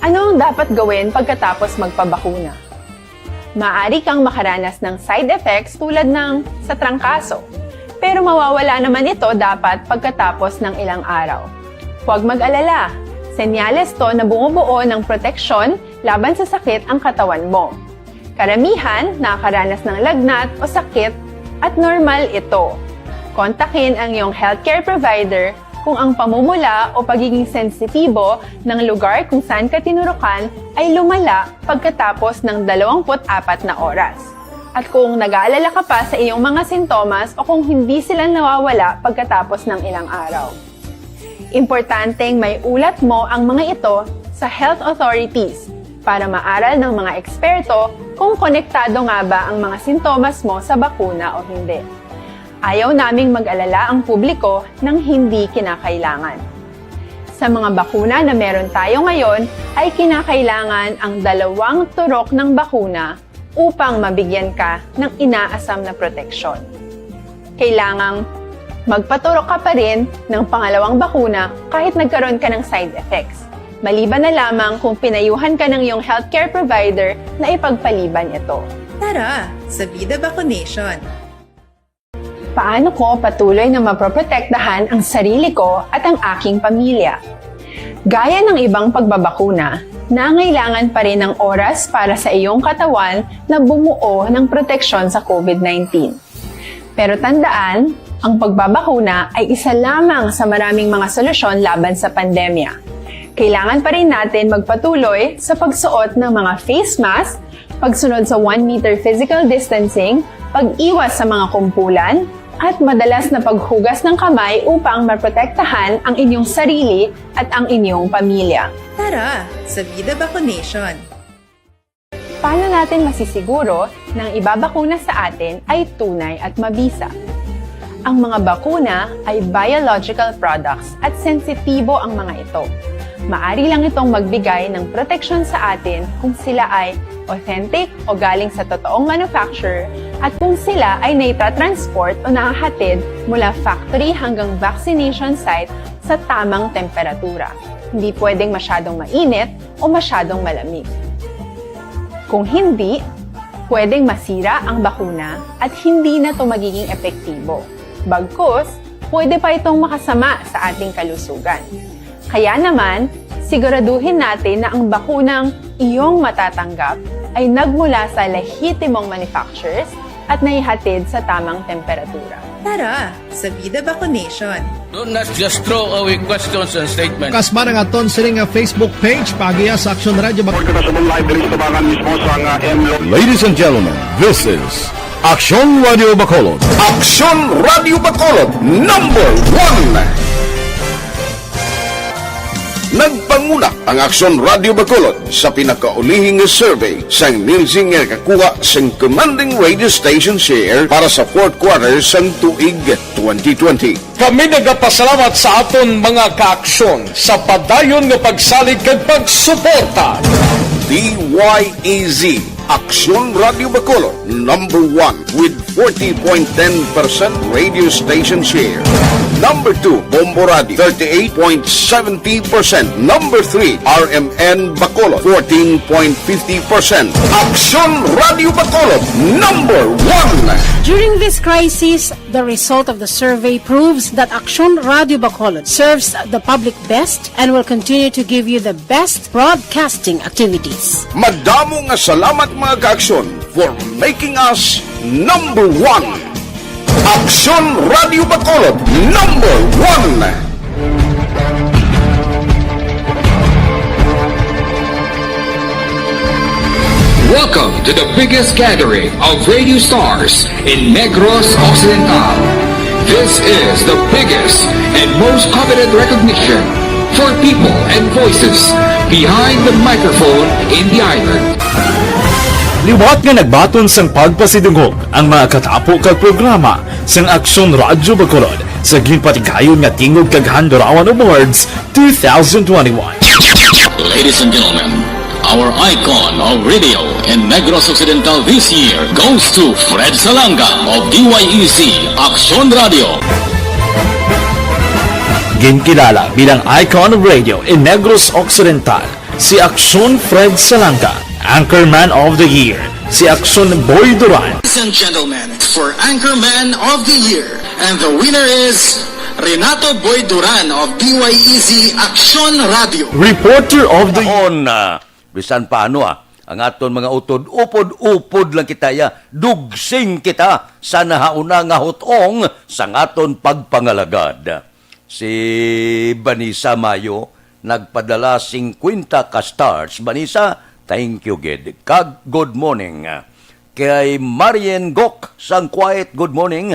Ano ang dapat gawin pagkatapos magpabakuna? Maaari kang makaranas ng side effects tulad ng sa trangkaso, pero mawawala naman ito dapat pagkatapos ng ilang araw. Huwag mag-alala, senyales to na bumubuo ng proteksyon laban sa sakit ang katawan mo. Karamihan nakakaranas ng lagnat o sakit at normal ito. Kontakin ang iyong healthcare provider kung ang pamumula o pagiging sensitibo ng lugar kung saan ka tinurukan ay lumala pagkatapos ng dalawampu't apat na oras, at kung nag-aalala ka pa sa iyong mga sintomas o kung hindi sila nawawala pagkatapos ng ilang araw. Importanteng maiulat mo ang mga ito sa health authorities para maaral ng mga eksperto kung konektado nga ba ang mga sintomas mo sa bakuna o hindi. Ayaw naming mag-alala ang publiko ng hindi kinakailangan. Sa mga bakuna na meron tayo ngayon, ay kinakailangan ang dalawang turok ng bakuna upang mabigyan ka ng inaasam na proteksyon. Kailangang magpaturok ka pa rin ng pangalawang bakuna kahit nagkaroon ka ng side effects, maliban na lamang kung pinayuhan ka ng iyong healthcare provider na ipagpaliban ito. Tara, sa Vida Vaccination! Paano ko patuloy na maproprotektahan ang sarili ko at ang aking pamilya? Gaya ng ibang pagbabakuna, nangailangan pa rin ng oras para sa iyong katawan na bumuo ng proteksyon sa COVID nineteen. Pero tandaan, ang pagbabakuna ay isa lamang sa maraming mga solusyon laban sa pandemya. Kailangan pa rin natin magpatuloy sa pagsuot ng mga face mask, pagsunod sa one meter physical distancing, pag-iwas sa mga kumpulan, at madalas na paghugas ng kamay upang maprotektahan ang inyong sarili at ang inyong pamilya. Tara, sa Vida Vaccination! Paano natin masisiguro na ang ibabakuna sa atin ay tunay at mabisa? Ang mga bakuna ay biological products at sensitibo ang mga ito. Maari lang itong magbigay ng proteksyon sa atin kung sila ay authentic o galing sa totoong manufacturer at kung sila ay naitatransport o nahahatid mula factory hanggang vaccination site sa tamang temperatura. Hindi pwedeng masyadong mainit o masyadong malamig. Kung hindi, pwedeng masira ang bakuna at hindi na ito magiging epektibo. Bagkus, pwede pa itong makasama sa ating kalusugan. Kaya naman, siguraduhin natin na ang bakunang iyong matatanggap ay nagmula sa lehitimong manufacturers at naihatid sa tamang temperatura. Tara, sa Vida Vaccination! Do not just throw away questions and statements. Kasma nga aton sini nga Facebook page, paagiha sa Aksyon Radio Bak- Order na sa live diri sa tabangan mismo sa nga M Lo- Ladies and gentlemen, this is Aksyon Radio Bacolod. Aksyon Radio Bacolod, number one. Nagpanguna ang Aksyon Radio Bacolod sa pinakaulihing nga survey sang Nielsen nga nakakuha sang commanding radio station share para sa fourth quarter sang tuig twenty twenty. Kami nagapasalamat sa aton mga kaaksyon sa padayon nga pagsalig kag pagsuporta. D Y E Z, Aksyon Radio Bacolod, number one with forty point ten percent radio station share. Number two, Bombo Radio, thirty-eight point seventy percent. Number three, R M N Bacolod, fourteen point fifty percent. Aksyon Radio Bacolod, number one. During this crisis, the result of the survey proves that Aksyon Radio Bacolod serves the public best and will continue to give you the best broadcasting activities. Madamo nga salamat, mga kaaksyon, for making us number one. Aksyon Radio Bacolod, number one. Welcome to the biggest gathering of radio stars in Negros Occidental. This is the biggest and most coveted recognition for people and voices behind the microphone in the island. Liwat nga nagbaton sang pagpasidungog ang mga katapo kag programa sang Aksyon Radyo Bacolod sa ginpatigayon nga Tingog kag Handurawan Awards two thousand twenty-one. Ladies and gentlemen, our icon of radio in Negros Occidental this year goes to Fred Salanga of D Y E Z Aksyon Radio. Ginkilala bilang icon of radio in Negros Occidental, si Aksyon Fred Salanga. Anchorman of the Year, si Aksyon Boy Duran. Ladies and gentlemen, for Anchorman of the Year, and the winner is Renato Boy Duran of D Y E Z Aksyon Radio. Reporter of the Taon, ah, bisan paano, ah, ang aton mga utod, upod-upod lang kita, ya, dugsing kita sa nahauna nga hutong sa aton pagpangalagad. Si Vanessa Mayo nagpadala singkwenta ka stars. Vanessa, thank you gid. Kag good morning. Kay Marien Gok sang Kuwait, good morning.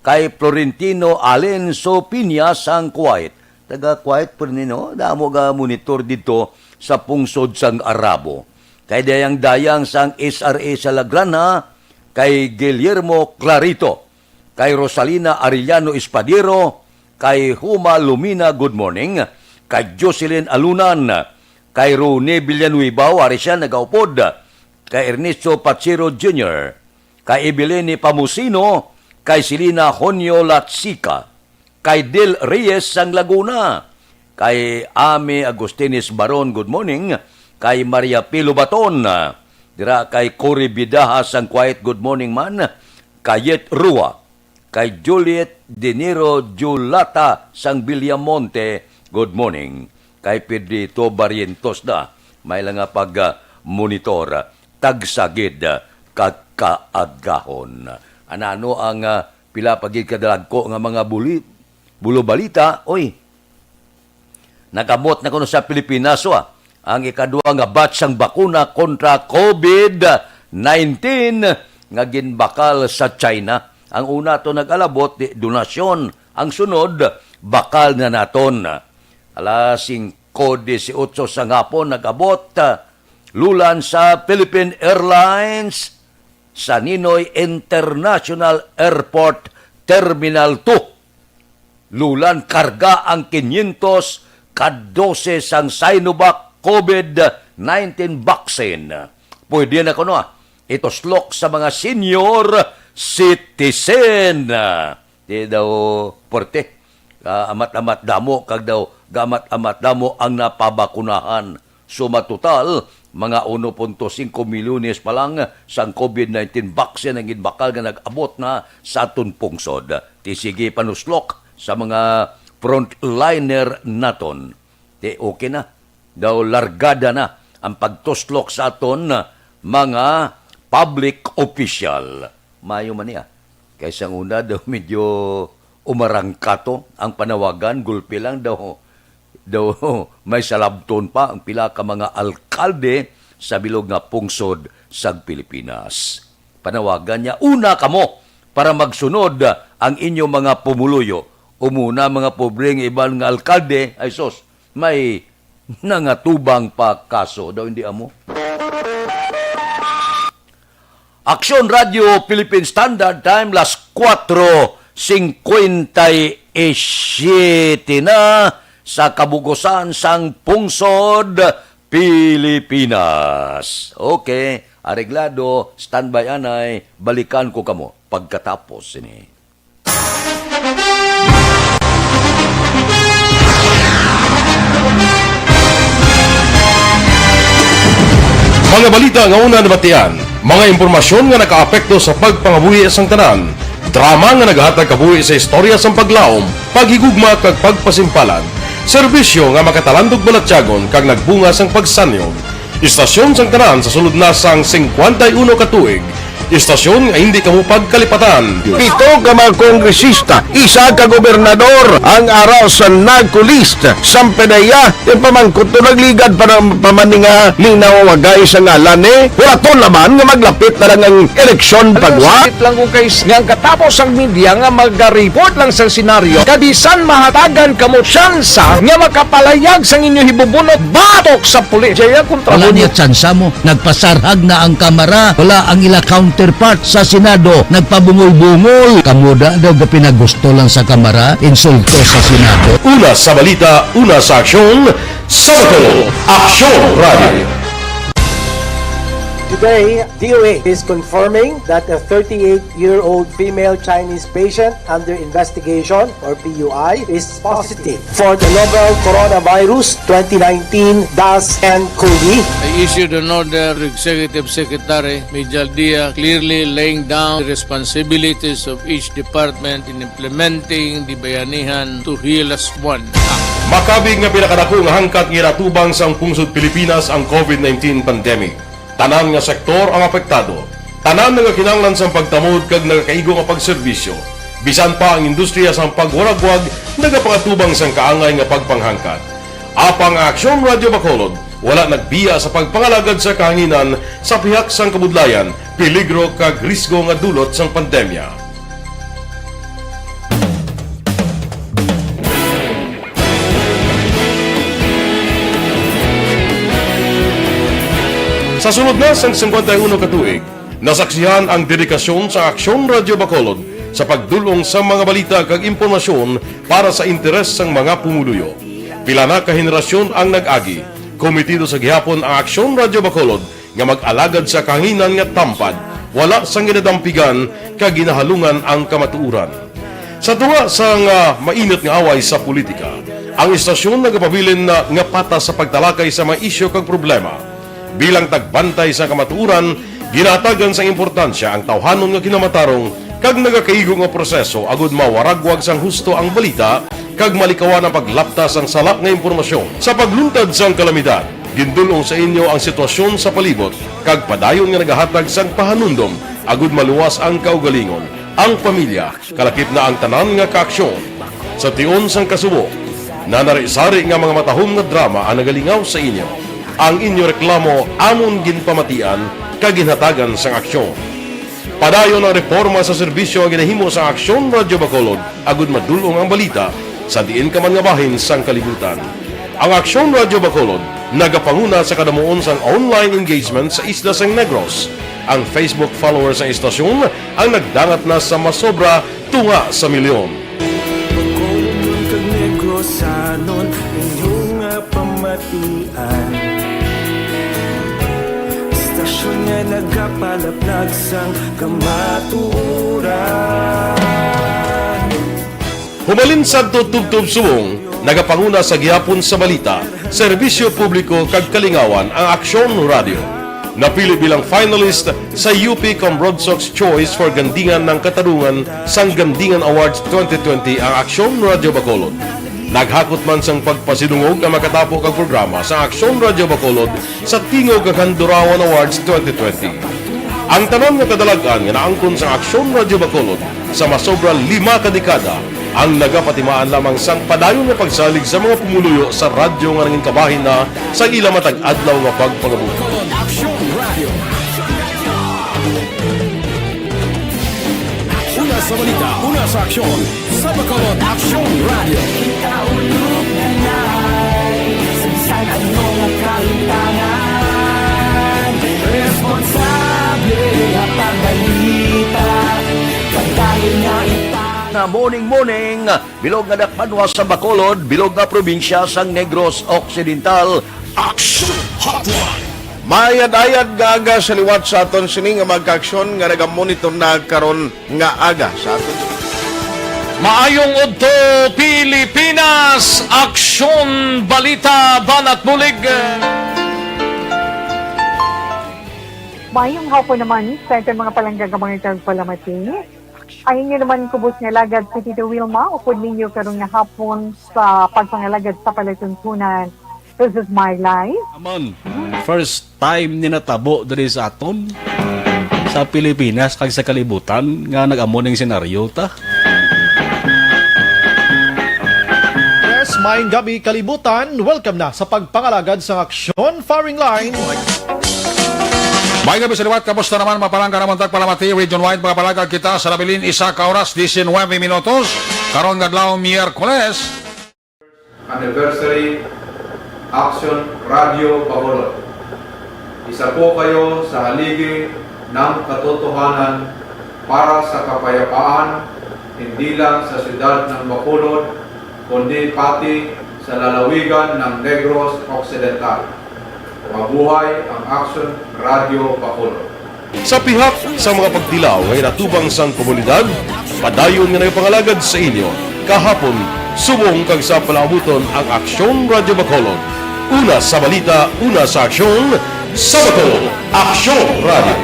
Kay Florentino Alenso Piña sang Kuwait. Taga Kuwait, Florentino, damo ga monitor dito sa pungsod sang Arabo. Kay Dayang Dayang sang S R A sa Lagrana, kay Guillermo Clarito, kay Rosalina Arellano Espadero, kay Huma Lumina, good morning, kay Jocelyn Alunan, kay Rone Villanueva, wari siya nagaupod, kay Ernesto Pachero Junior, kay Evelyn Pamusino, kay Selena Honyo Latsica, kay Del Reyes sang Laguna, kay Ami Agustines Baron, good morning, kay Maria Pilo Baton, dira kay Cory Bidaha sang Kuwait, good morning man, Kayet Rua, kay Juliet Dinero Julata sang Villamonte, good morning, kay Pedrito Barrientos da, may lang nga pag, ah, monitor, tagsa gid, ah, ka kaagahon. Anano ang, ah, pila pa gid kadalagko nga mga buli-, bulo balita, oy. Nag-abot na kuno sa Pilipinas, wa, ang ikadua nga batch sang bakuna kontra COVID nineteen nga ginbakal sa China. Ang una to nag-alabot, di, donasyon. Ang sunod, bakal na naton. Alas singko disiotso sa hapon nag-abot, ah, lulan sa Philippine Airlines sa Ninoy International Airport Terminal two. Lulan karga ang kinyentos ka dose sang Sinovac COVID nineteen vaccine. Pwede na kuno, ah, ituslok sa mga senior citizen. Di daw porte. Ah, amat-amat damo kag daw gamat-amat damo ang napabakunahan. Suma total, mga uno punto singko milyones pa lang sang COVID nineteen vaccine ang ginbakal nga nag-abot na sa aton pungsod. Ti sige panuslok sa mga frontliner naton. Ti okay na. Daw largada na ang pagtuslok sa aton mga public official. Mayo man niya. Kay sang una daw medyo umarangkato ang panawagan, gulpi lang daw, daw may salabton pa ang pila ka mga alkalde sa bilog nga pungsod sa Pilipinas. Panawagan niya, "Una kamo para magsunod ang inyo mga pumuluyo. Umuna mga pobre nga iban nga alkalde, ay sus, may nangatubang pa kaso daw, hindi amo." Aksyon Radio Philippine Standard Time, las kuwatro singkwenta y siyete na sa kabugusan sang pungsod Pilipinas. Okay, areglado, standby anay, balikan ko kamo pagkatapos sini. Mga balita nga una nabatian, mga impormasyon nga nakaapekto sa pagpangabuhi sang tanan, drama nga naghatag kabuhi sa istorya sang paglaom, paghigugma kag pagpasimpalan, serbisyo nga makatalandog balatyagon kag nagbunga sang pagsanyog. Istasyon sang tanan sa sulod na sang singkwenta y uno ka tuig, istasyon nga hindi kamo pagkalipatan. Pito ka mga kongresista, isa ka gobernador ang ara sa NAGCO list. Sampedeya, ipamangkot to nagligad pa ng pamaninga linaw wagay sa ngalan ni. Wala to naman nga maglapit na lang ang eleksyon pagwa. Sakit lang kung kay nga ang katapos ang media nga maga-report lang sa senaryo, kabisan mahatagan kamo tsansa nga makapalayag sang inyo hibubunot batok sa pulis. Jaya kontra Wala mo niya tsansa mo. Nagpasarhag na ang Kamara. Wala ang ila counterpart sa Senado. Nagpabungol-bungol. Kamo da daw gapinagusto lang sa Kamara, insulto sa Senado. Una sa balita, una sa aksyon, sa Bacolod, Aksyon Radio. Today, D O A is confirming that a thirty-eight-year-old female Chinese patient under investigation, or P U I, is positive for the novel coronavirus twenty nineteen dash N cov. I issued an order to Executive Secretary Major Dia, clearly laying down the responsibilities of each department in implementing the Bayanihan to Heal As One Act. Makabig nga pinakadako nga hangkat nga ginatubang sang pungsod Pilipinas ang COVID nineteen pandemic. Tanan nga sektor ang apektado. Tanan nagakinahanglan sang pagtamod kag nagakaigo nga pagserbisyo. Bisan pa ang industriya sang pagwaragwag nagapangatubang sang kaangay nga pagpanghangkat. Apang ang Aksyon Radio Bacolod wala nagbiya sa pagpangalagad sa kahanginan sa pihak sang kabudlayan, peligro kag risgo nga dulot sang pandemya. Sa sulod na sang singkwenta y uno ka tuig, nasaksihan ang dedikasyon sa Aksyon Radio Bacolod sa pagdul-ong sa mga balita kag impormasyon para sa interes sang mga pumuluyo. Pila na ka henerasyon ang nag-agi. Komitido sa gihapon ang Aksyon Radio Bacolod nga mag-alagad sa kahanginan nga tampad, wala sang ginadampigan kag ginahalungan ang kamatuoran. Sa tunga sang, ah, mainit nga away sa politika, ang istasyon nagapabilin na nga patas sa pagtalakay sa mga isyu kag problema. Bilang tagbantay sa kamatuoran, ginahatagan sang importansya ang tawhanon nga kinamatarong kag nagakaigo nga proseso agud mawaragwag sang husto ang balita kag malikawan ang paglapta sang sala nga impormasyon. Sa pagluntad sang kalamidad, gindul-ong sa inyo ang sitwasyon sa palibot kag padayon nga nagahatag sang pahanumdom agud maluwas ang kaugalingon, ang pamilya, kalakip na ang tanan nga kaaksyon. Sa tion sang kasubo, nanari-sari nga mga matahom nga drama ang nagalingaw sa inyo. Ang inyo reklamo amon ginpamatian kag ginhatagan sang aksyon. Padayon ang reporma sa serbisyo nga ginahimo sa Aksyon Radio Bacolod agud madul-ong ang balita sa diin ka man nga bahin sang kalibutan. Ang Aksyon Radio Bacolod nagapanguna sa kadamuon sang online engagement sa isla sang Negros. Ang Facebook followers sang istasyon ang nagdangat na sa masobra tunga sa milyon. Bacolodnon kag Negrosanon, inyo nga pamatian. Istasyon nga nagapalaplag sang kamatuoran. Humalin sadto tubtob subong, nagapanguna sa gihapon sa balita, serbisyo publiko kag kalingawan ang Aksyon Radio. Napili bilang finalist sa U P Cambrodsoc's Choice for Gandingan ng Katarungan sang Gandingan Awards twenty twenty ang Aksyon Radio Bacolod. Naghakot man sang pagpasidungog ang makatapo kag programa sa Aksyon Radio Bacolod sa Tingog kag Handurawan Awards twenty twenty. Ang tanan nga kadalag-an nga naangkon sang Aksyon Radio Bacolod sa masobra lima ka dekada ang nagapatimaan lamang sang padayon nga pagsalig sa mga pumuluyo sa radyo nga nangin kabahin na sa ila matag adlaw nga pagpangabuhi. Aksyon Radio. Una sa balita, una sa aksyon, sa Bacolod Aksyon Radio. Kita ulog na nai, sa bisan ano nga kahimtangan, responsable nga pagbalita, padayon nga ipang- Na morning, morning. Bilog nga dakbanwa sa Bacolod, bilog nga probinsya sang Negros Occidental. Action Hotline! Mayad-ayad nga aga sa liwat sa aton sini nga mga kaaksyon nga nagamonitor na karon nga aga sa aton. Maayong udto, Pilipinas! Aksyon, balita, banat bulig. Mayong hapon naman sa aton mga palangga nga mga tagpalamati. Ang inyo naman kubos nga alagad si Tito Wilma, upod ninyo karon nga hapon sa pagpangalagad sa palatuntunan. This is my life. Aman, first time ni natabo diri sa aton, sa Pilipinas kag sa kalibutan nga nag-amo ning senaryo ta. Yes, maayong gabi, kalibutan. Welcome na sa pagpangalagad sa Aksyon Firing Line. May gabi sa liwat, kamusta naman, mapalangga naman tagpalamati, region wide, mga palagag kita sa nabilin, isa ka oras, diecinuebe minutos, karon nga adlaw, Miyerkules. Anniversary, Action Radio Bacolod. Isa po kayo sa haligi ng katotohanan para sa kapayapaan, hindi lang sa siyudad ng Bacolod, kundi pati sa lalawigan ng Negros Occidental. Mabuhay ang Action Radio Bacolod. Sa pihak sa mga pagtilaw nga ginatubang sang komunidad, padayon nga nagapangalagad sa inyo kahapon, subong kag sa palaabuton ang Aksyon Radio Bacolod. Una sa balita, una sa aksyon, sa Bacolod, Aksyon Radio.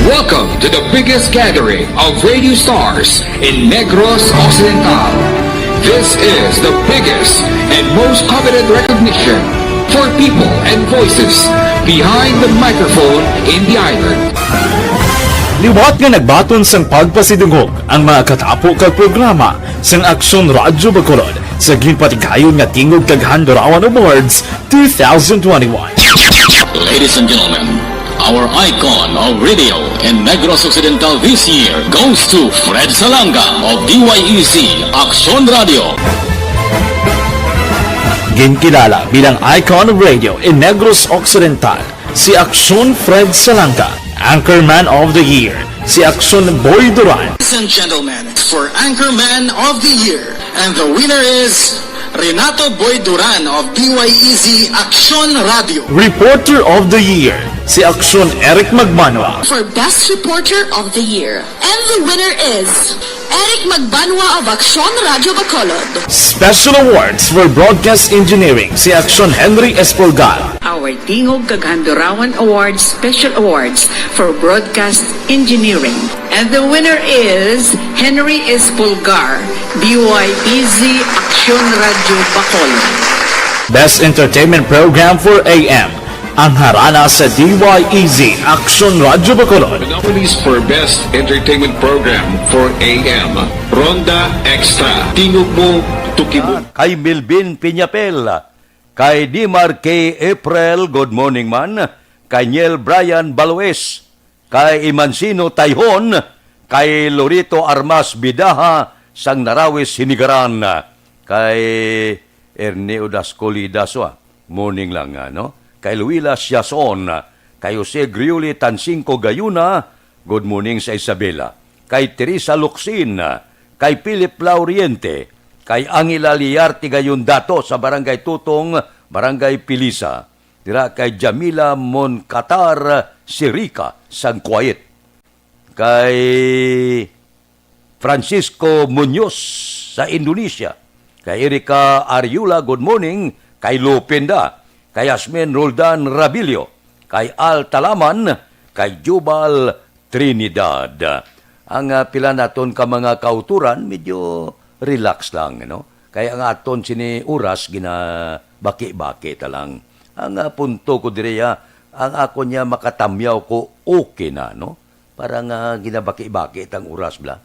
Welcome to the biggest gathering of radio stars in Negros Occidental. This is the biggest and most coveted recognition for people and voices behind the microphone in the island. Liwat nga nagbaton sang pagpasidungog ang mga katapo kag programa sang Aksyon Radyo Bacolod sa ginpatigayon nga Tingog kag Handurawan Awards two thousand twenty-one. Ladies and gentlemen, our icon of radio in Negros Occidental this year goes to Fred Salanga of D Y E Z Aksyon Radio. Ginkilala bilang icon of radio in Negros Occidental si Aksyon Fred Salanga, Anchorman of the Year si Aksyon Boy Duran. Ladies and gentlemen, for Anchorman of the Year, and the winner is Renato Boy Duran of D Y E Z Aksyon Radio. Reporter of the Year si Aksyon Eric Magbanwa. For Best Reporter of the Year, and the winner is Eric Magbanwa of Aksyon Radio Bacolod. Special Awards for Broadcast Engineering si Aksyon Henry Espolgar. Our Tingog kag Handurawan Awards Special Awards for Broadcast Engineering. And the winner is Henry Espolgar, D Y E Z Aksyon Radio Bacolod. Best Entertainment Program for A M, ang harana sa D Y E Z Aksyon Radio Bacolod. The nominees for Best Entertainment Program for A M, Ronda Extra, Tingog Mo, Tuki Mo. Kay Melvin Piñapel, kay Dimar K. April, good morning man, kay Niel Brian Baloes, kay Imancino Tayhon, kay Lorito Armas Bidaha sang Narawis Hinigaran, kay Ernie Odasco Lidas, wa, morning lang, ano? Kay Luila Siason, kay Jose Griuli Tansingco Gayuna, good morning sa Isabela. Kay Teresa Locsin, kay Philip Lauriente, kay Angela Liarte Gayon Dato sa Barangay Tutong, Barangay Pilisa. Dira kay Jamila Moncatar Sirica sang Kuwait. Kay Francisco Muñoz sa Indonesia. Kay Erica Ariula, good morning. Kay Lupinda. Kay Yasmin Roldan Rabilio. Kay Al Talaman. Kay Jubal Trinidad. Ang, ah, pila naton ka mga kauturan, medyo relax lang, no? Kay ang aton sini oras, ginabaki-baki ta lang. Ang, ah, punto ko diri, ah, ang ako niya makatamyaw ko, okay na, no? Para nga ginabaki-baki tang oras, bla.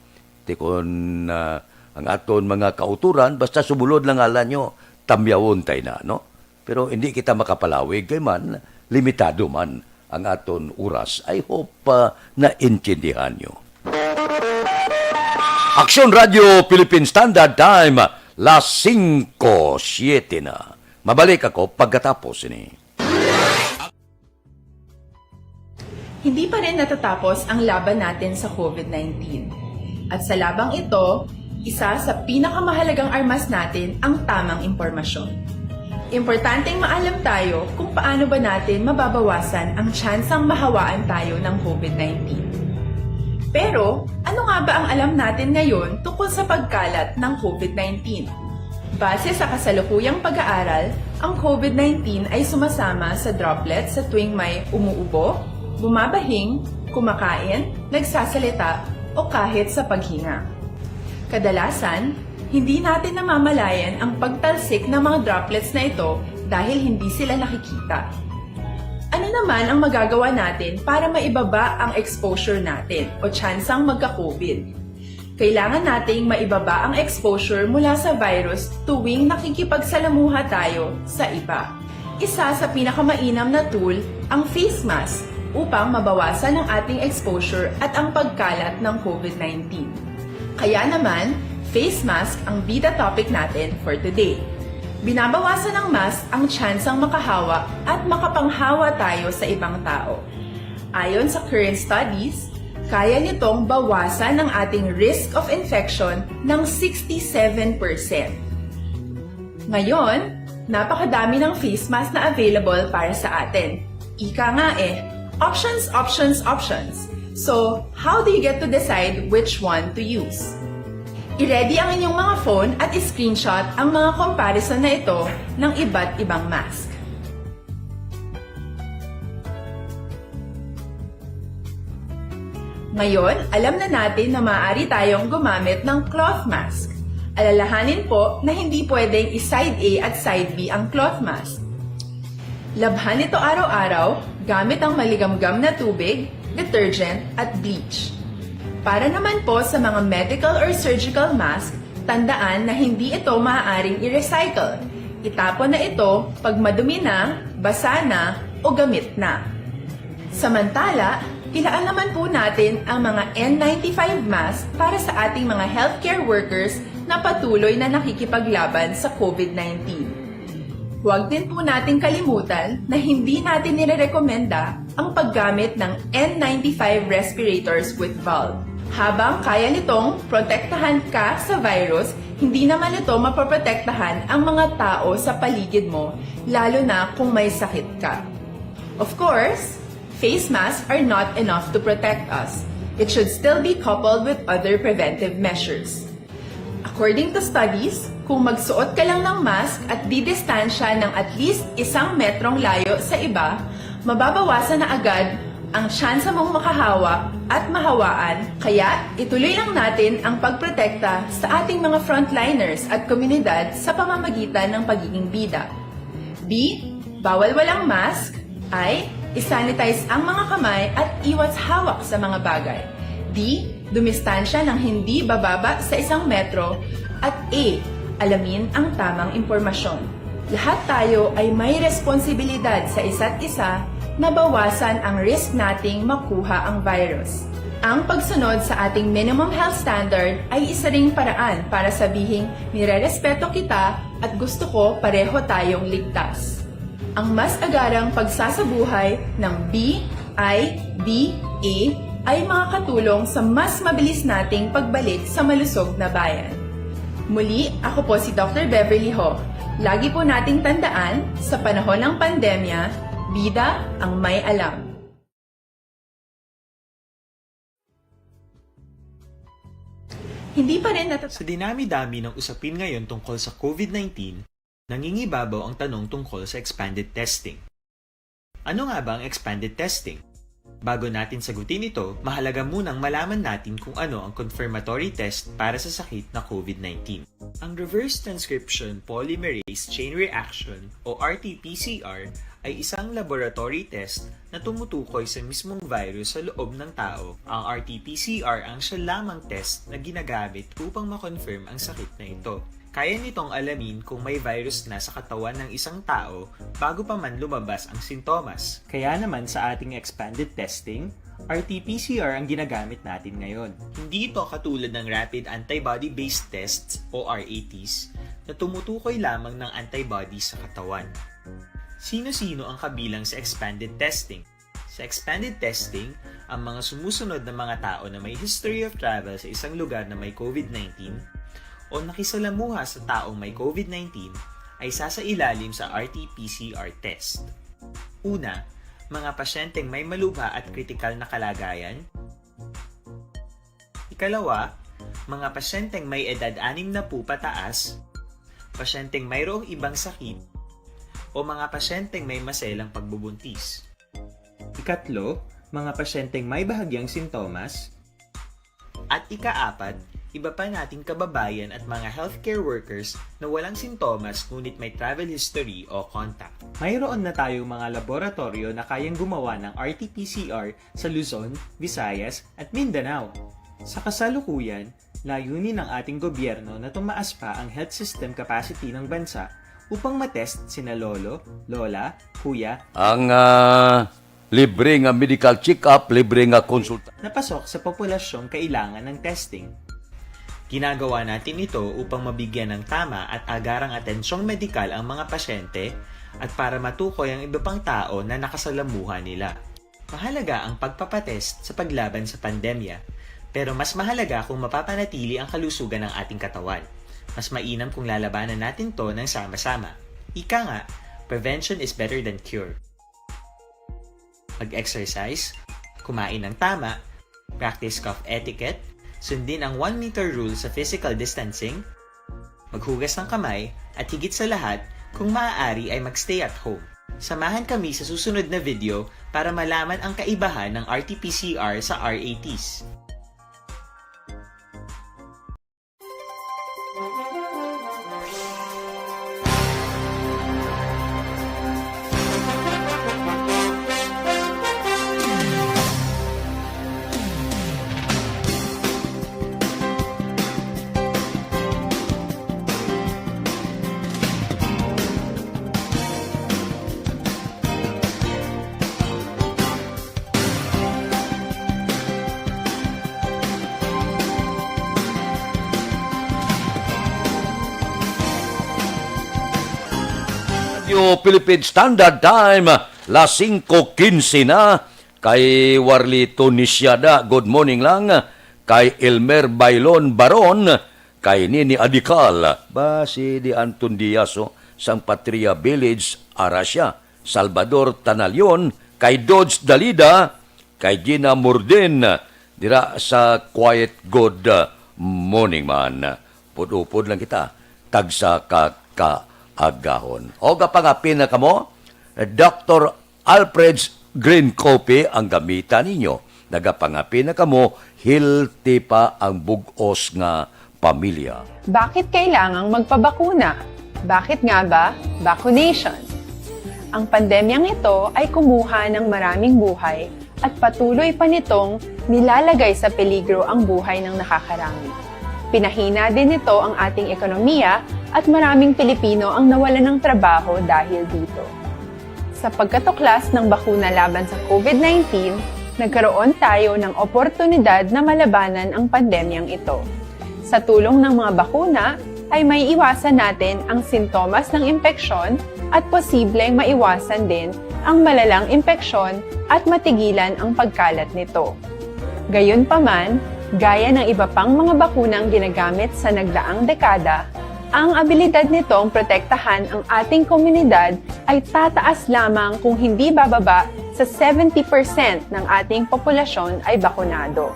Ti kon, ah, ang aton mga kauturan, basta sumulod lang ngalan nyo, tamyawon tay na, no? Pero hindi kita makapalawig kay man, limitado man ang aton oras. I hope, ah, naintindihan nyo. Aksyon Radio Philippine Standard Time, las singko siete na. Mabalik ako pagkatapos ini. Hindi pa rin natatapos ang laban natin sa covid nineteen. At sa labang ito, isa sa pinakamahalagang armas natin ang tamang impormasyon. Importanteng maalam tayo kung paano ba natin mababawasan ang tsansang mahawaan tayo ng covid nineteen. Pero, ano nga ba ang alam natin ngayon tungkol sa pagkalat ng COVID nineteen? Base sa kasalukuyang pag-aaral, ang COVID nineteen ay sumasama sa droplets sa tuwing may umuubo, bumabahing, kumakain, nagsasalita, o kahit sa paghinga. Kadalasan, hindi natin namamalayan ang pagtalsik ng mga droplets na ito dahil hindi sila nakikita. Ano naman ang magagawa natin para maibaba ang exposure natin o tsansang magka-COVID? Kailangan nating maibaba ang exposure mula sa virus tuwing nakikipagsalamuha tayo sa iba. Isa sa pinakamainam na tool ang face mask upang mabawasan ang ating exposure at ang pagkalat ng COVID nineteen. Kaya naman, face mask ang bida topic natin for today. Binabawasan ng mask ang tsansang makahawa at makapanghawa tayo sa ibang tao. Ayon sa current studies, kaya nitong bawasan ang ating risk of infection ng sixty-seven percent. Ngayon, napakadami ng face mask na available para sa atin. Ika nga eh, options, options, options. So, how do you get to decide which one to use? I-ready ang inyong mga phone at i-screenshot ang mga comparison na ito ng iba't ibang mask. Ngayon, alam na natin na maaari tayong gumamit ng cloth mask. Alalahanin po na hindi pwedeng i-side A at side B ang cloth mask. Labhan ito araw-araw gamit ang maligamgam na tubig, detergent, at bleach. Para naman po sa mga medical or surgical mask, tandaan na hindi ito maaaring i-recycle. Itapon na ito pag madumi na, basa na, o gamit na. Samantala, tilaan naman po natin ang mga N ninety-five mask para sa ating mga healthcare workers na patuloy na nakikipaglaban sa COVID nineteen. Huwag din po nating kalimutan na hindi natin nirerekomenda ang paggamit ng N ninety-five respirators with valve. Habang kaya nitong protektahan ka sa virus, hindi naman ito mapoprotektahan ang mga tao sa paligid mo, lalo na kung may sakit ka. Of course, face masks are not enough to protect us. It should still be coupled with other preventive measures. According to studies, kung magsuot ka lang ng mask at didistansya ng at least isang metrong layo sa iba, mababawasan na agad ang tsansa mong makahawa at mahawaan. Kaya, ituloy lang natin ang pagprotekta sa ating mga frontliners at komunidad sa pamamagitan ng pagiging bida. B, bawal walang mask. I, i-sanitize ang mga kamay at iwas hawak sa mga bagay. D, dumistansya ng hindi bababa sa isang metro. At E, alamin ang tamang impormasyon. Lahat tayo ay may responsibilidad sa isa't isa na bawasan ang risk nating makuha ang virus. Ang pagsunod sa ating minimum health standard ay isa ring paraan para sabihing nirerespeto kita at gusto ko pareho tayong ligtas. Ang mas agarang pagsasabuhay ng B I D A ay makakatulong sa mas mabilis nating pagbalik sa malusog na bayan. Muli, ako po si Doctor Beverly Ho. Lagi po nating tandaan, sa panahon ng pandemya, bida ang may alam. Hindi pa rin natat- Sa dinami-dami ng usapin ngayon tungkol sa COVID nineteen, nangingibabaw ang tanong tungkol sa expanded testing. Ano nga ba ang expanded testing? Bago natin sagutin ito, mahalaga munang malaman natin kung ano ang confirmatory test para sa sakit na COVID nineteen. Ang reverse transcription polymerase chain reaction o R T P C R ay isang laboratory test na tumutukoy sa mismong virus sa loob ng tao. Ang R T P C R ang siya lamang test na ginagamit upang ma-confirm ang sakit na ito. Kaya nitong alamin kung may virus na sa katawan ng isang tao bago pa man lumabas ang sintomas. Kaya naman sa ating expanded testing, R T P C R ang ginagamit natin ngayon. Hindi ito katulad ng rapid antibody-based tests o R A Ts na tumutukoy lamang ng antibodies sa katawan. Sino-sino ang kabilang sa expanded testing? Sa expanded testing, ang mga sumusunod na mga tao na may history of travel sa isang lugar na may COVID nineteen o nakisalamuha sa taong may COVID nineteen ay sasailalim sa R T P C R test. Una, mga pasyenteng may malubha at kritikal na kalagayan. Ikalawa, mga pasyenteng may edad anim na po pataas, pasyenteng mayroong ibang sakit, o mga pasyenteng may maselang pagbubuntis. Ikatlo, mga pasyenteng may bahagyang sintomas. At ikaapat, iba pa nating kababayan at mga healthcare workers na walang sintomas ngunit may travel history o contact. Mayroon na tayong mga laboratoryo na kayang gumawa ng R T P C R sa Luzon, Visayas, at Mindanao. Sa kasalukuyan, layunin ng ating gobyerno na tumaas pa ang health system capacity ng bansa upang matest sina lolo, lola, kuya, Ang ah, libre nga medical check-up, libre nga konsulta. na pasok sa populasyong kailangan ng testing. Ginagawa natin ito upang mabigyan ng tama at agarang atensyong medikal ang mga pasyente at para matukoy ang iba pang tao na nakasalamuha nila. Mahalaga ang pagpapatest sa paglaban sa pandemya, pero mas mahalaga kung mapapanatili ang kalusugan ng ating katawan. Mas mainam kung lalabanan natin to ng sama-sama. Ika nga, prevention is better than cure. Mag-exercise, kumain ng tama, practice cough etiquette, sundin ang one meter rule sa physical distancing, maghugas ng kamay, at higit sa lahat, kung maaari ay mag-stay at home. Samahan kami sa susunod na video para malaman ang kaibahan ng R T P C R sa R A Ts. Radio Philippine Standard Time, las singko quince na. Kay Warlito Nisiada, good morning lang. Kay Elmer Bailon Baron, kay Nini Adikal, ba si Di Anton Diaso, sang Patria Village, Arasia, Salvador Tanalion, kay Dodge Dalida, kay Gina Murden, dira sa Quiet Good Morning Man. Pud-upod lang kita, tagsa ka kaagahon. O, gapangapin na kamo, Doctor Alfred's Green Coffee ang gamita ninyo. Nagapangapin na kamo, healthy pa ang bug-os nga pamilya. Bakit kailangang magpabakuna? Bakit nga ba vaccination? Ang pandemyang ito ay kumuha ng maraming buhay at patuloy pa nitong nilalagay sa peligro ang buhay ng nakakarami. Pinahina din nito ang ating ekonomiya at maraming Pilipino ang nawalan ng trabaho dahil dito. Sa pagkatuklas ng bakuna laban sa COVID nineteen, nagkaroon tayo ng oportunidad na malabanan ang pandemyang ito. Sa tulong ng mga bakuna, ay maiiwasan natin ang sintomas ng impeksyon at posibleng maiwasan din ang malalang impeksyon at matigilan ang pagkalat nito. Gayunpaman, gaya ng iba pang mga bakunang ginagamit sa nagdaang dekada, ang abilidad nitong protektahan ang ating komunidad ay tataas lamang kung hindi bababa sa seventy percent ng ating populasyon ay bakunado.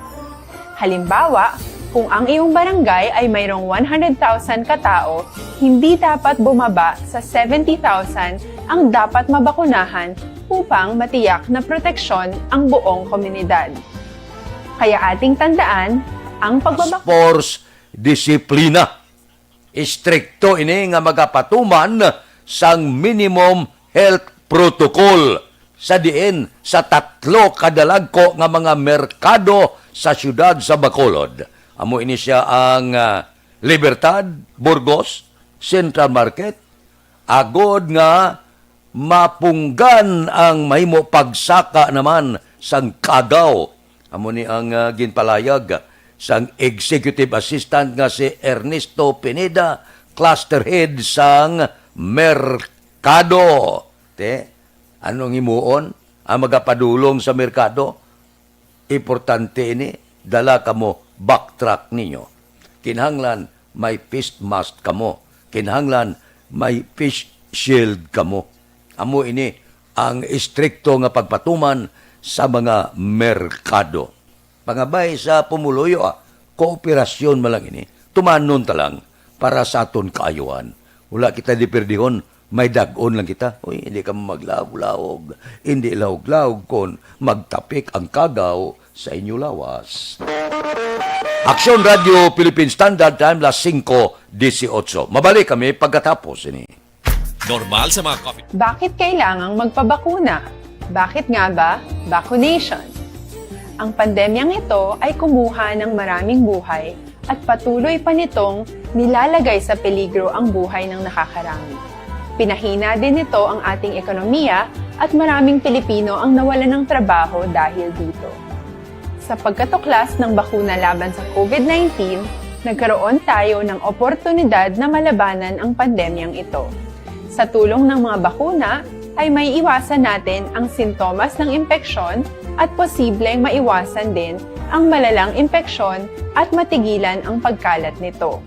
Halimbawa, kung ang iyong barangay ay mayroong one hundred thousand katao, hindi dapat bumaba sa seventy thousand ang dapat mabakunahan upang matiyak na proteksyon ang buong komunidad. Kaya ating tandaan, ang pagbabak- Force disiplina. Istrikto ini nga magapatuman sang minimum health protocol, sa diin sa tatlo ka dalagko nga mga merkado sa siyudad sa Bacolod. Amo ini sia ang, ah, Libertad, Burgos, Central Market, agod nga mapunggan ang mahimo pagsaka naman sang kaagaw. Amo ni ang, ah, ginpalayag sang Executive Assistant nga si Ernesto Pineda, Cluster Head sang Merkado. Te, ano ang himuon? Ang magapadulong sa merkado? Importante ini, dala kamo backtrack ninyo. Kinahanglan may face mask kamo. Kinahanglan may face shield kamo. Amo ini ang istrikto nga pagpatuman sa mga merkado. Pangabay sa pumuluyo, ah, Kooperasyon man lang ini. Tumanon ta lang para sa aton kaayuhan. Wala kita dipirdihon, may dag-on lang kita. Uy, hindi ka maglahog-lahog, hindi lahog-lahog kon magtapik ang kagaw sa inyo lawas. Aksyon Radio Philippine Standard Time, las singko dieciocho. Mabalik kami pagkatapos ini. Normal sa mga coffee. Bakit kailangang magpabakuna? Bakit nga ba vaccination? Ang pandemyang ito ay kumuha ng maraming buhay at patuloy pa nitong nilalagay sa peligro ang buhay ng nakakarami. Pinahina din nito ang ating ekonomiya at maraming Pilipino ang nawalan ng trabaho dahil dito. Sa pagkatuklas ng bakuna laban sa COVID nineteen, nagkaroon tayo ng oportunidad na malabanan ang pandemyang ito. Sa tulong ng mga bakuna, ay may iwasan natin ang sintomas ng impeksyon at posibleng maiwasan din ang malalang impeksyon at matigilan ang pagkalat nito.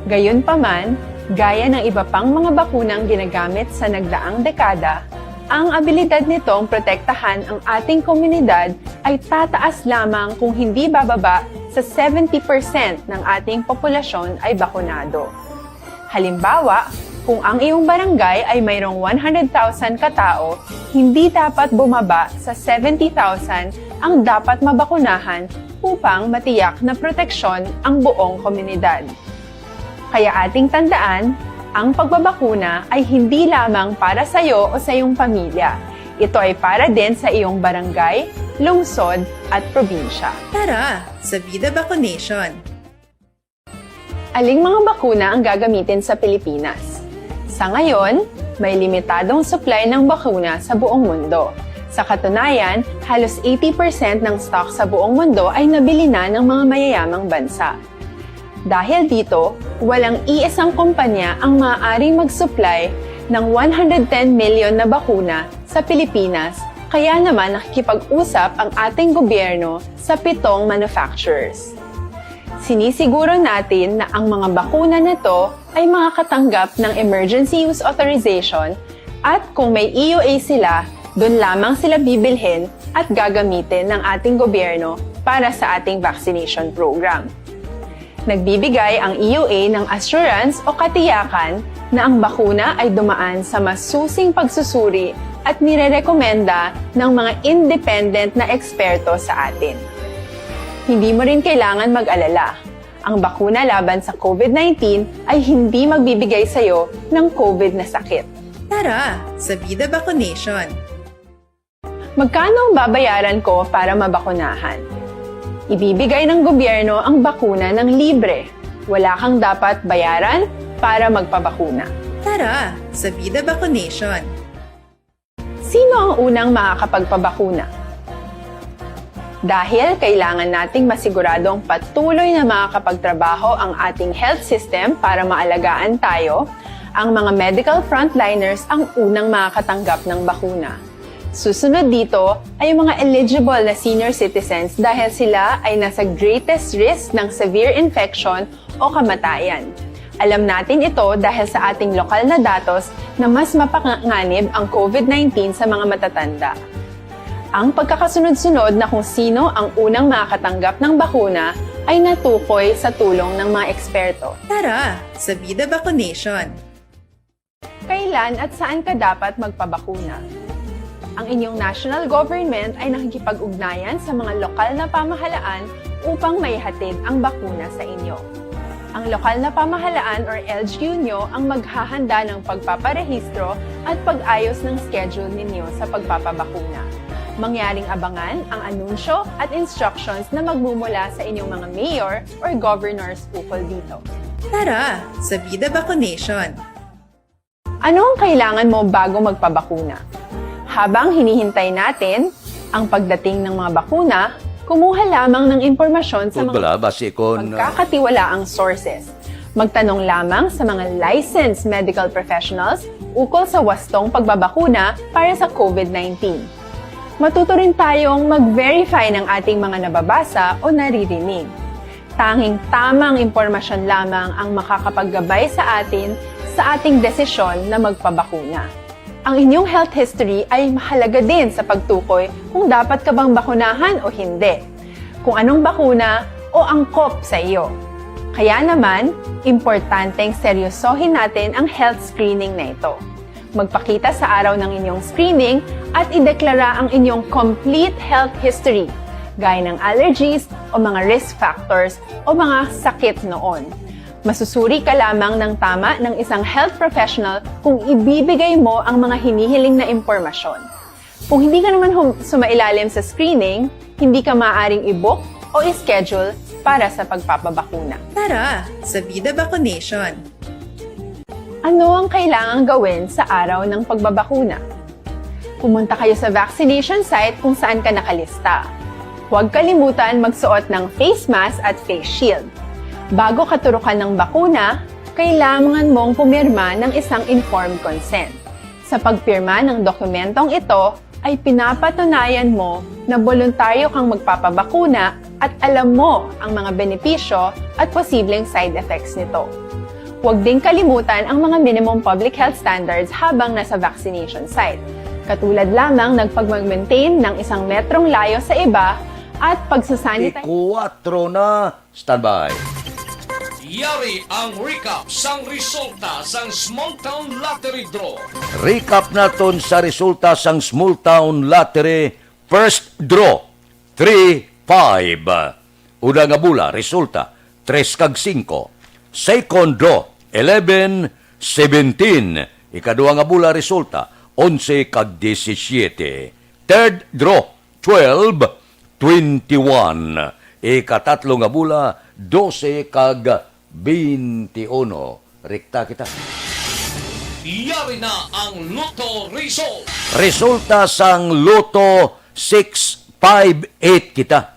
Gayunpaman, gaya ng iba pang mga bakunang ginagamit sa nagdaang dekada, ang abilidad nitong protektahan ang ating komunidad ay tataas lamang kung hindi bababa sa seventy percent ng ating populasyon ay bakunado. Halimbawa, kung ang iyong barangay ay mayroong one hundred thousand ka tawo, hindi dapat bumaba sa seventy thousand ang dapat mabakunahan upang matiyak na proteksyon ang buong komunidad. Kaya ating tandaan, ang pagbabakuna ay hindi lamang para sa iyo o sa iyong pamilya. Ito ay para din sa iyong barangay, lungsod, at probinsya. Tara, sa Vida Vaccination! Aling mga bakuna ang gagamitin sa Pilipinas? Sa ngayon, may limitadong supply ng bakuna sa buong mundo. Sa katunayan, halos eighty percent ng stock sa buong mundo ay nabili na ng mga mayayamang bansa. Dahil dito, walang iisang kumpanya ang maaaring mag-supply ng one hundred ten million na bakuna sa Pilipinas, kaya naman nakikipag-usap ang ating gobyerno sa pitong manufacturers. Sinisiguro natin na ang mga bakuna na to ay makakatanggap ng emergency use authorization at kung may E U A sila, doon lamang sila bibilhin at gagamitin ng ating gobyerno para sa ating vaccination program. Nagbibigay ang E U A ng assurance o katiyakan na ang bakuna ay dumaan sa masusing pagsusuri at nirerekomenda ng mga independent na eksperto sa atin. Hindi mo rin kailangan mag-alala. Ang bakuna laban sa COVID nineteen ay hindi magbibigay sa iyo ng COVID na sakit. Tara, sa Vida Vaccination! Magkano ang babayaran ko para mabakunahan? Ibibigay ng gobyerno ang bakuna ng libre. Wala kang dapat bayaran para magpabakuna. Tara, sa Vida Vaccination! Sino ang unang makakapagpabakuna? Dahil kailangan nating masiguradong patuloy na makakapagtrabaho ang ating health system para maalagaan tayo, ang mga medical frontliners ang unang makakatanggap ng bakuna. Susunod dito ay ang mga eligible na senior citizens dahil sila ay nasa greatest risk ng severe infection o kamatayan. Alam natin ito dahil sa ating lokal na datos na mas mapanganib ang COVID nineteen sa mga matatanda. Ang pagkakasunod-sunod na kung sino ang unang makakatanggap ng bakuna ay natukoy sa tulong ng mga eksperto. Tara, sa Vida Vaccination! Kailan at saan ka dapat magpabakuna? Ang inyong national government ay nakikipag-ugnayan sa mga lokal na pamahalaan upang maihatid ang bakuna sa inyo. Ang lokal na pamahalaan or L G U nyo ang maghahanda ng pagpaparehistro at pag-ayos ng schedule ninyo sa pagpapabakuna. Mangyaring abangan ang anunsyo at instructions na magmumula sa inyong mga mayor or governors ukol dito. Tara, sa Vida Vaccination! Ano ang kailangan mo bago magpabakuna? Habang hinihintay natin ang pagdating ng mga bakuna, kumuha lamang ng impormasyon sa Tod mga bala, basi kon, uh, pagkakatiwalaang sources. Magtanong lamang sa mga licensed medical professionals ukol sa wastong pagbabakuna para sa COVID nineteen. Matuto rin tayong mag-verify ng ating mga nababasa o naririnig. Tanging tamang impormasyon lamang ang makakapaggabay sa atin sa ating desisyon na magpabakuna. Ang inyong health history ay mahalaga din sa pagtukoy kung dapat ka bang bakunahan o hindi. Kung anong bakuna o angkop sa iyo. Kaya naman, importanteng seryosohin natin ang health screening na ito. Magpakita sa araw ng inyong screening at ideklara ang inyong complete health history, gaya ng allergies o mga risk factors o mga sakit noon. Masusuri ka lamang ng tama ng isang health professional kung ibibigay mo ang mga hinihiling na impormasyon. Kung hindi ka naman hum- sumailalim sa screening, hindi ka maaaring i-book o i-schedule para sa pagpapabakuna. Tara sa Vida Vaccination! Ano ang kailangang gawin sa araw ng pagbabakuna? Pumunta kayo sa vaccination site kung saan ka nakalista. Huwag kalimutan magsuot ng face mask at face shield. Bago ka turukan ng bakuna, kailangan mong pumirma ng isang informed consent. Sa pagpirma ng dokumentong ito ay pinapatunayan mo na boluntaryo kang magpapabakuna at alam mo ang mga benepisyo at posibleng side effects nito. Huwag ding kalimutan ang mga minimum public health standards habang nasa vaccination site, katulad lamang ng pagmag-maintain ng isang metrong layo sa iba at pagsasanitize. Kuwatro na. Standby. Yari ang recap sang resulta sang Small Town Lottery Draw. Recap naton sa resulta sang Small Town Lottery First Draw, three five. Una nga bula, resulta, tres kag singko. Second Draw, eleven seventeen. Ikadua nga bula, resulta, onse kag disisiete. Third Draw, twelve twenty-one. Ikatatlo nga bula, dose kag twenty-one. Rekta kita. Yari na ang Lotto Result. Resulta sang Lotto, six five eight kita.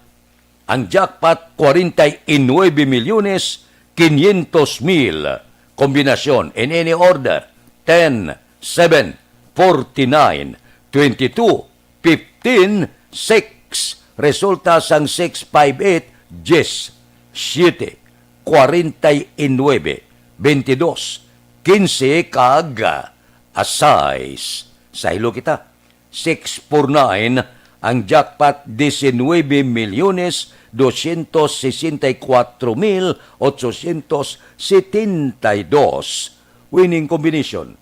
Ang jackpot, kwarenta y nuebe milyones quinientos mil. Kombinasyon, in any order, ten, seven, forty-nine, twenty-two, fifteen, six. Resulta sang six five eight, diyes, siyete, kwarenta y nuebe, bentidus, kinse, kag, ah, sais. Saylo kita. Six four nine, ang jackpot, diecinuebe milyones doscientos sesenta y cuatro mil ochocientos setenta y dos. Winning combination,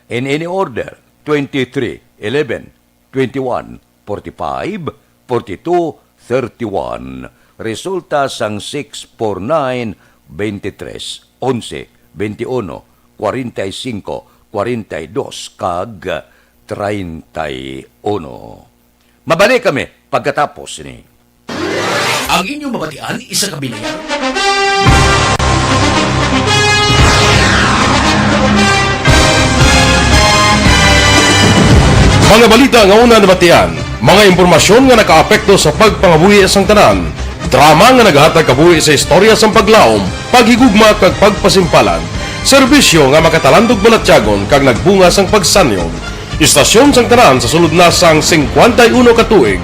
in any order, twenty-three, eleven, twenty-one, forty-five, forty-two, thirty-one. Resulta sang six four nine, twenty-three, onse, twenty-uno, kwarenta y singko, kwarenta y dos, kag treinta y uno. Mabalik kami pagkatapos ni. Ang inyong mabatian, isa ka bilayan. Mga balita nga una nabatian, mga impormasyon nga nakaapekto sa pagpangabuhi sang tanan, drama nga naghatag kabuhi sa istorya sang paglaom, paghigugma kag pagpasimpalan, serbisyo nga makatalandog balatyagon kag nagbunga sang pagsanyog. Istasyon sang tanan sa sulod na sang singkwenta y uno ka tuig.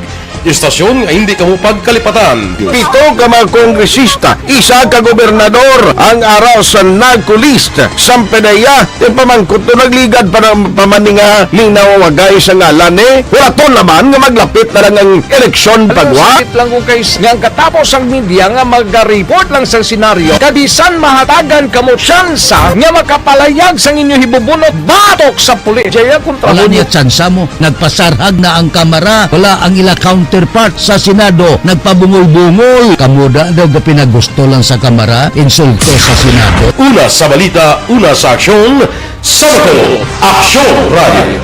Istasyon nga hindi kamo pagkalipatan. Pito ka mga kongresista, isa ka gobernador ang ara sa NAGCO list. Sampedeya, yung pamangkot to nagligad pa ng pamaninga, linaw wagay sa ngalan eh. Wala to naman nga maglapit na lang ang eleksyon pagwa. Sakit lang kung kay nga ang katapos ang media nga maga-report lang sa senaryo, kabisan mahatagan kamo tsansa nga makapalayag sang inyo hibubunot batok sa pulis. Jaya kontra. Wala niya tsansa mo. Nagpasarhag na ang Kamara. Wala ang ila counterpart sa Senado. Nagpabungol-bungol. Kamo da daw gapinagusto lang sa Kamara, insulto sa Senado. Una sa balita, una sa aksyon, sa Bacolod, Aksyon Radio.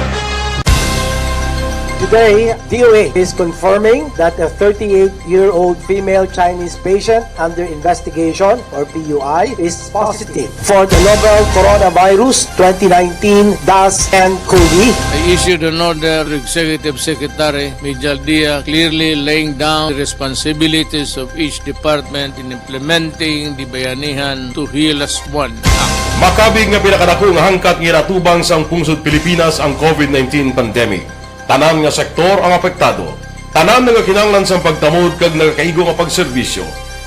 Today, D O A is confirming that a thirty-eight-year-old female Chinese patient under investigation, or P U I, is positive for the novel coronavirus twenty nineteen dash N COVID. I issued an order to Executive Secretary Mijal Dia, clearly laying down the responsibilities of each department in implementing the Bayanihan to Heal As One Act. Makabig nga pinakadako nga hangkat nga ginatubang sang pungsod Pilipinas ang COVID nineteen pandemic. Tanan nga sektor ang apektado. Tanan nagakinahanglan sang pagtamod kag nagakaigo nga pagserbisyo.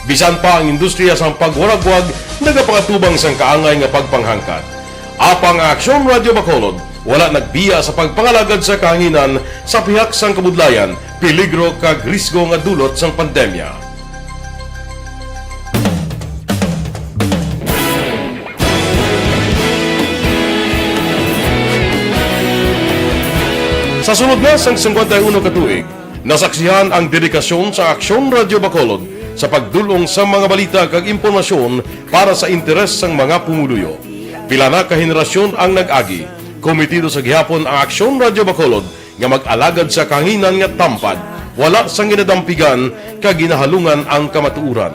Bisan pa ang industriya sang pagwaragwag nagapakatubang sang kaangay nga pagpanghangkat. Apang ang Aksyon Radio Bacolod wala nagbiya sa pagpangalagad sa kahanginan sa pihak sang kabudlayan, peligro kag risgo nga dulot sang pandemya. Sa sulod na sang singkwenta y uno ka tuig, nasaksihan ang dedikasyon sa Aksyon Radyo Bacolod sa pagdul-ong sa mga balita kag impormasyon para sa interes sang mga pumuluyo. Pila na ka henerasyon ang nag-agi. Komitido sa gihapon ang Aksyon Radyo Bacolod nga mag-alagad sa kahanginan nga tampad, wala sang ginadampigan kag ginahalungan ang kamatuoran.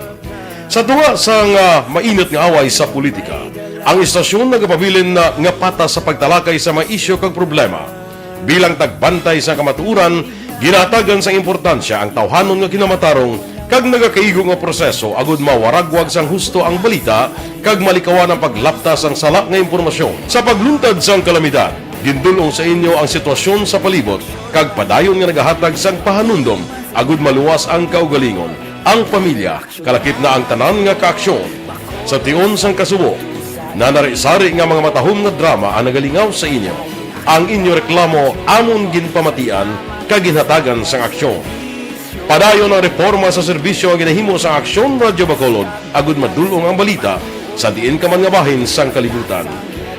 Sa tunga sang, ah, mainit nga away sa politika, ang istasyon nagapabilin na nga patas sa pagtalakay sa mga isyu kag problema. Bilang tagbantay sa kamatuoran, ginahatagan sang importansya ang tawhanon nga kinamatarong kag nagakaigo nga proseso agud mawaragwag sang husto ang balita kag malikawan ang paglapta sang sala nga impormasyon. Sa pagluntad sang kalamidad, gindul-ong sa inyo ang sitwasyon sa palibot kag padayon nga nagahatag sang pahanumdom agud maluwas ang kaugalingon, ang pamilya, kalakip na ang tanan nga kaaksyon. Sa tion sang kasubo, nanari-sari nga mga matahom nga drama ang nagalingaw sa inyo. Ang inyo reklamo amon ginpamatian kag ginhatagan sang aksyon. Padayon ang reporma sa serbisyo nga ginahimo sang Aksyon Radyo Bacolod agud madul-ong ang balita sa diin ka man nga bahin sang kalibutan.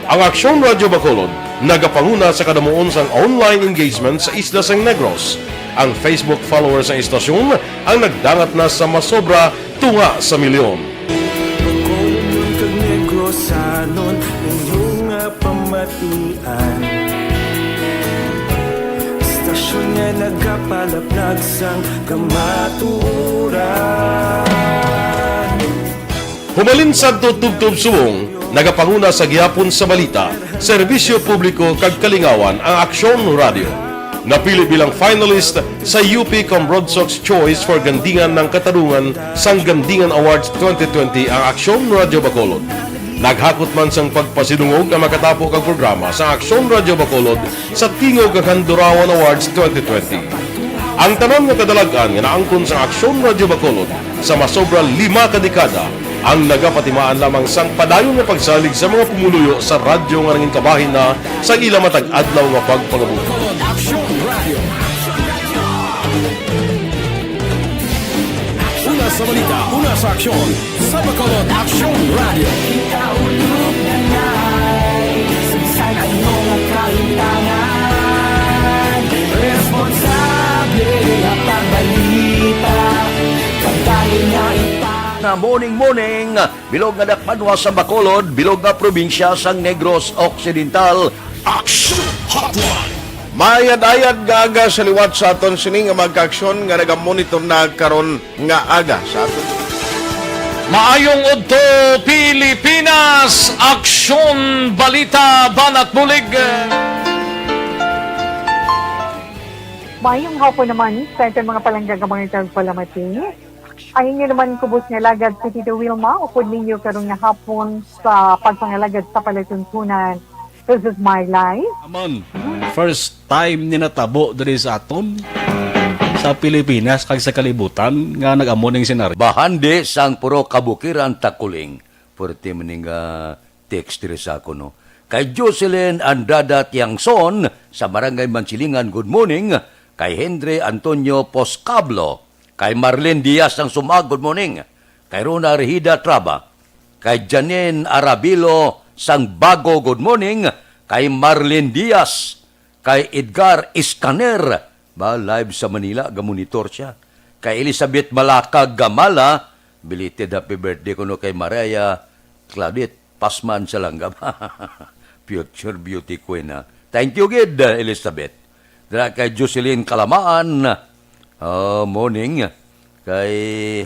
Ang Aksyon Radyo Bacolod nagapanguna sa kadamuon sang online engagement sa isla sang Negros. Ang Facebook followers sang istasyon ang nagdangat na sa masobra tunga sa milyon. Bacolod kag Negrosanon, inyo nga pamatian. Istasyon nga nagapalapnag sang kamatuoran. Humalin sadto tubtob subong, nagapanguna sa gihapon sa balita, serbisyo publiko kag kalingawan ang Aksyon Radio. Napili bilang finalist sa U P Cambrodsoc's Choice for Gandingan ng Katarungan sang Gandingan Awards twenty twenty ang Aksyon Radio Bacolod. Naghakot man sang pagpasidungog ang makatapo kag programa sa Aksyon Radio Bacolod sa Tingog kag Handurawan Awards twenty twenty. Ang tanan nga kadalag-an nga naangkon sang Aksyon Radio Bacolod sa masobra lima ka dekada ang nagapatimaan lamang sang padayon nga pagsalig sa mga pumuluyo sa radyo nga nangin kabahin na sa ila matag adlaw nga pagpangabuhi. Bacolod Aksyon Radio. Una sa balita, una sa aksyon, sa Bacolod Aksyon Radio. Kita ulog na nai, saysay ano nga kahitangan, responsable nga pagbalita, kabalo nga ipa- Na morning, morning, bilog nga dakpanwa sa Bacolod, bilog nga probinsya sang Negros Occidental. Action Hotline. Maayad-ayad nga aga sa liwat sa aton sini nga mga kaaksyon nga nagamonitor na karon nga aga sa aton. Maayong udto, Pilipinas! Aksyon, balita, banat bulig. Maayong hapon naman sa aton mga palangga nga mga tagpalamati. Ang inyo naman kubos nga alagad si Tito Wilma, upod ninyo karon nga hapon sa pagpangalagad sa palatuntunan. This is my life. Aman, first time ni natabo diri sa aton, sa Pilipinas, kag sa kalibutan, nga nag-amo ning senaryo. Bahandi sang puro kabukiran takuling. Pwerte man ning, ah, text diri sa akon, no? Kay Jocelyn Andrada Tiangson sa Barangay Mansilingan, good morning. Kay Henry Antonio Poscablo, kay Marlene Diaz ng Sumag, good morning. Kay Rona Rehida Traba, kay Janine Arabilo sang Bago, good morning. Kay Marlene Diaz, kay Edgar Escaner, ba, live sa Manila, gamonitor siya. Kay Elizabeth Malacag Gamala, belated happy birthday kuno kay Maria Claudette Pasman sa Langgam. Future beauty queen, ha. Thank you gid, Elizabeth. Dira kay Jocelyn Kalamaan, ah, morning. Kay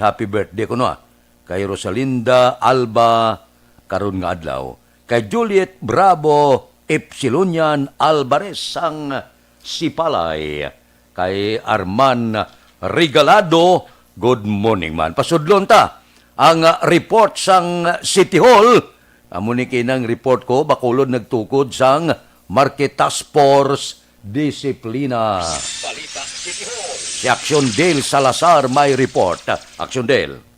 happy birthday kuno, ha. Kay Rosalinda Alba, karon nga adlaw. Kay Juliet Bravo Epsilonian Alvarez sang Sipalay. Kay Arman Regalado, good morning man. Pasudlon ta ang, ah, report sang City Hall. Amo ni kinang report ko, Bacolod nagtukod sang Market Task Force Disiplina. Balita City Hall. Si Action Dale Salazar may report. Action Dale.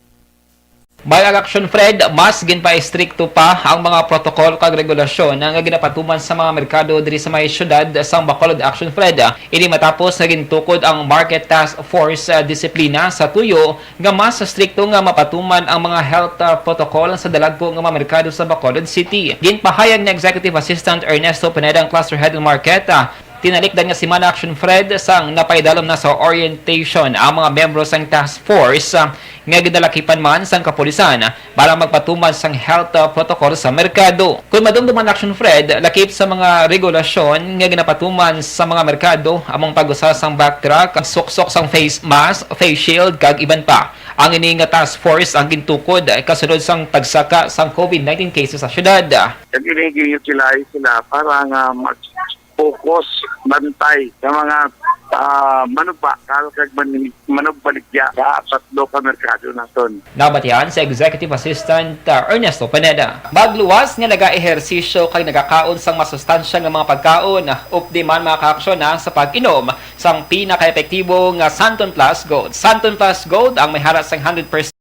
By Election Fred, mas ginpaistrikto pa ang mga protokol kag regulasyon nga ginapatuman sa mga merkado diri sa may siyudad sang Bacolod, Action Fred. Ini matapos nga gintukod ang Market Task Force, ah, disiplina sa tuyo nga mas strikto nga mapatuman ang mga health, ah, protocol sa dalagko nga mga merkado sa Bacolod City. Ginpahayag ni Executive Assistant Ernesto Pineda ang Cluster Head ng Market, ah, Tinalikdan nga semana, Action Fred, sang napaidalom na sa orientation ang mga miyembro sang task force, ah, nga ginalakipan man sang kapulisan para magpatuman sang health, ah, protocol sa merkado. Kon madumduman, Action Fred, lakip sa mga regulasyon nga ginapatuman sa mga merkado, among pag-usa sang backtrack, suksok sang face mask, face shield, kag iban pa. Ang ini nga task force ang gintukod, eh, kasunod sang pagsaka sang COVID nineteen cases sa syudad. Kag ini gin-utilize sila para nga mag-focus, bantay sa mga, ah, manugpakal kag man-, manugbaligya sa tatlo ka merkado naton. Nabatian sa Executive Assistant, ah, Ernesto Pineda. Magluwas nga nagaehersisyo kag nagakaon sang masustansya nga mga pagkaon, updi man mga kaaksyon na sa pag-inom sang pinakaepektibo nga Santon Plus Gold. Santon Plus Gold ang may hara sang hundred percent.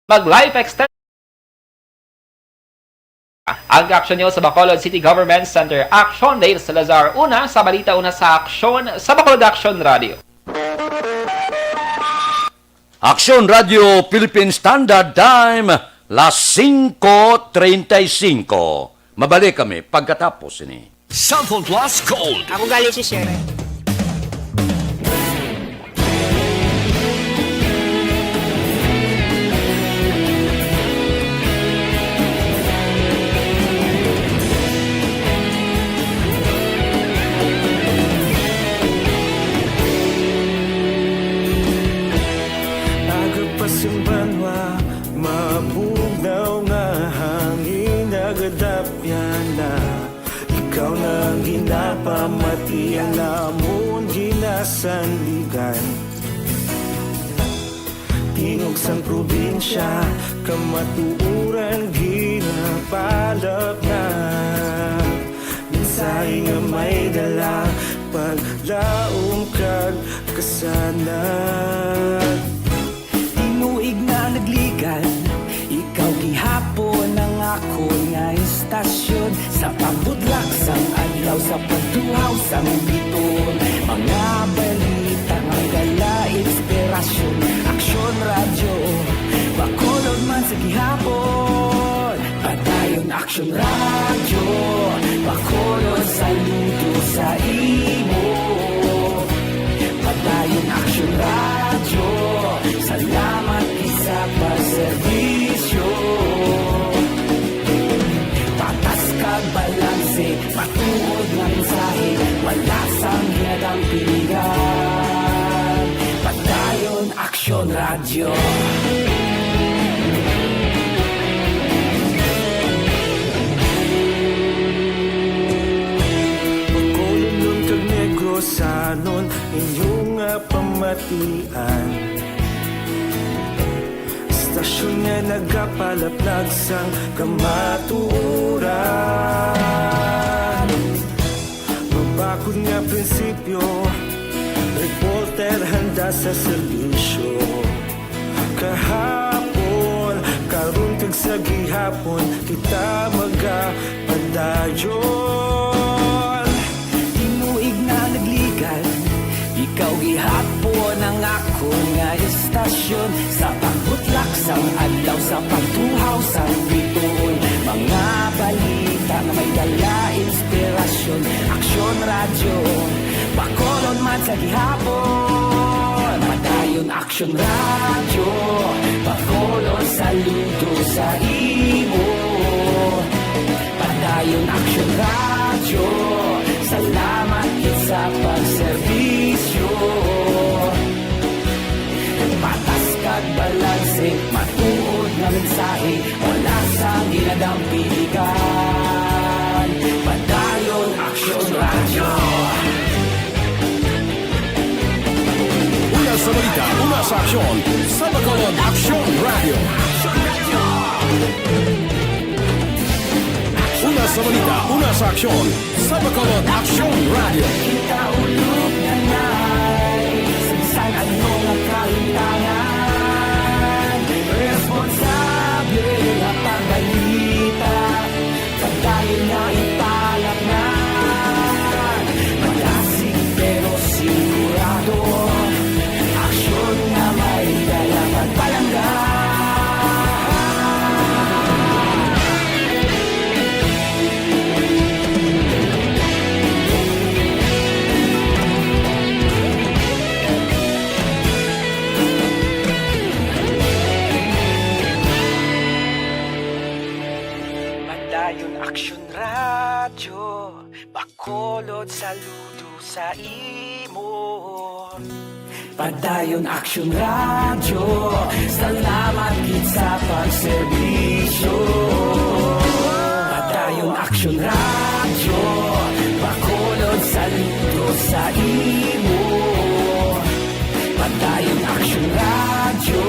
Mag-life extension ang aksyon niyo sa Bacolod City Government Center. Aksyon, Dale Salazar. Una sa balita, una sa aksyon sa Bacolod Aksyon Radio. Aksyon Radio Philippine Standard Time, las singko treinta y cinco. Mabalik kami pagkatapos ini. Santon Plus Gold. Ako galing si Sir. Aga pa sa banwa, mabugnaw nga hangin nagadapyan na. Ikaw na ang ginapamati, ang amon ginasandigan. Tingog sang probinsya, kamatuoran ginapalapnag. Mensahe nga may dala, paglaom kag kasanag. Tinuig na nagligan, ikaw gihapon ang akon nga istasyon. Sa pagbutlak sang adlaw, sa pagtuhaw sang biton, mga balita nga dala inspirasyon. Aksyon Radyo, Bacolod man sa gihapon. Padayon Aksyon Radyo, Bacolod, saludo sa imo. Padayon Aksyon Radyo, salamat gid sa pagserbisyo. Patas kag balanse, matuod nga mensahe, wala sang ginadampingan. Padayon Aksyon Radyo. Bacolod kag Negrosanon, inyo nga pamatian. Istasyon nga nagapalaplag sang kamatuoran. Mabakod nga prinsipyo, reporter handa sa serbisyo. Kahapon, karon kag sa gihapon, kita magapadayon. Tinuig na nagligan, ikaw gihapon ang akon nga istasyon. Sa pagbutlak sang adlaw, sa pagtuhaw sang bituon, mga balita nga may dala inspirasyon. Aksyon Radyo, Bacolod man sa gihapon. Padayon Aksyon Radyo, Bacolod, saludo sa imo. Padayon Aksyon Radyo, salamat gid sa pagserbisyo. Patas kag balanse, matuod nga mensahe. Una sa aksyon, sa Bacolod Aksyon Radio. Una sa balita, una sa aksyon, sa Bacolod Aksyon Radio. Kita ulog na nai, sa bisan ano nga kahitangan, responsable nga pagbalita. Padayon nga ipalaknag, malasig pero sigurado. Aksyon nga may dala pagpalangga. Padayon Aksyon Radyo, Bacolod, saludo sa imo. Padayon Aksyon Radyo, salamat gid sa pagserbisyo. Padayon Aksyon Radyo, Bacolod, saludo sa imo. Padayon Aksyon Radyo,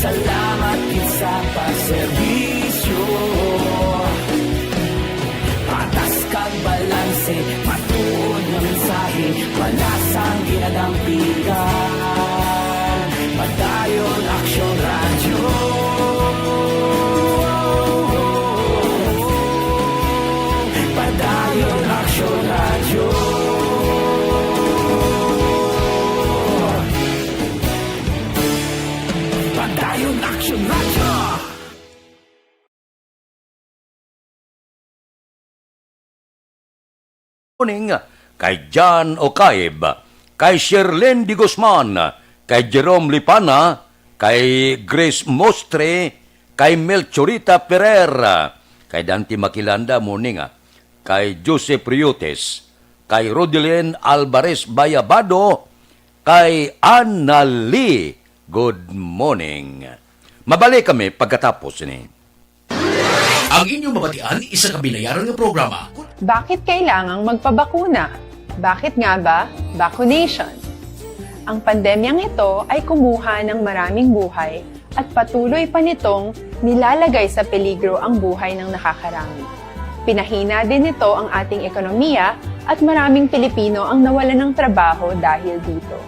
salamat gid sa pagserbisyo. Patas kag balanse, matuod nga mensahe, malasang ginadampigan. Padayon Aksyon Radyo. Padayon Aksyon Radyo. Padayon Aksyon Radyo. Morning kay John Ocaib, kay Sherlyn de Guzman, kay Jerome Lipana, kay Grace Mostre, kay Melchorita Ferrer, kay Dante Maquilanda, morning, ah, kay Joseph Riotes, kay Rodelin Alvarez Bayabado, kay Annalie. Good morning. Mabalik kami pagkatapos ni. Ang inyong mabatian, isa ka binayaran nga programa. Bakit kailangang magpabakuna? Bakit nga ba vaccination? Ang pandemyang ito ay kumuha ng maraming buhay at patuloy pa nitong nilalagay sa peligro ang buhay ng nakakarami. Pinahina din nito ang ating ekonomiya at maraming Pilipino ang nawalan ng trabaho dahil dito.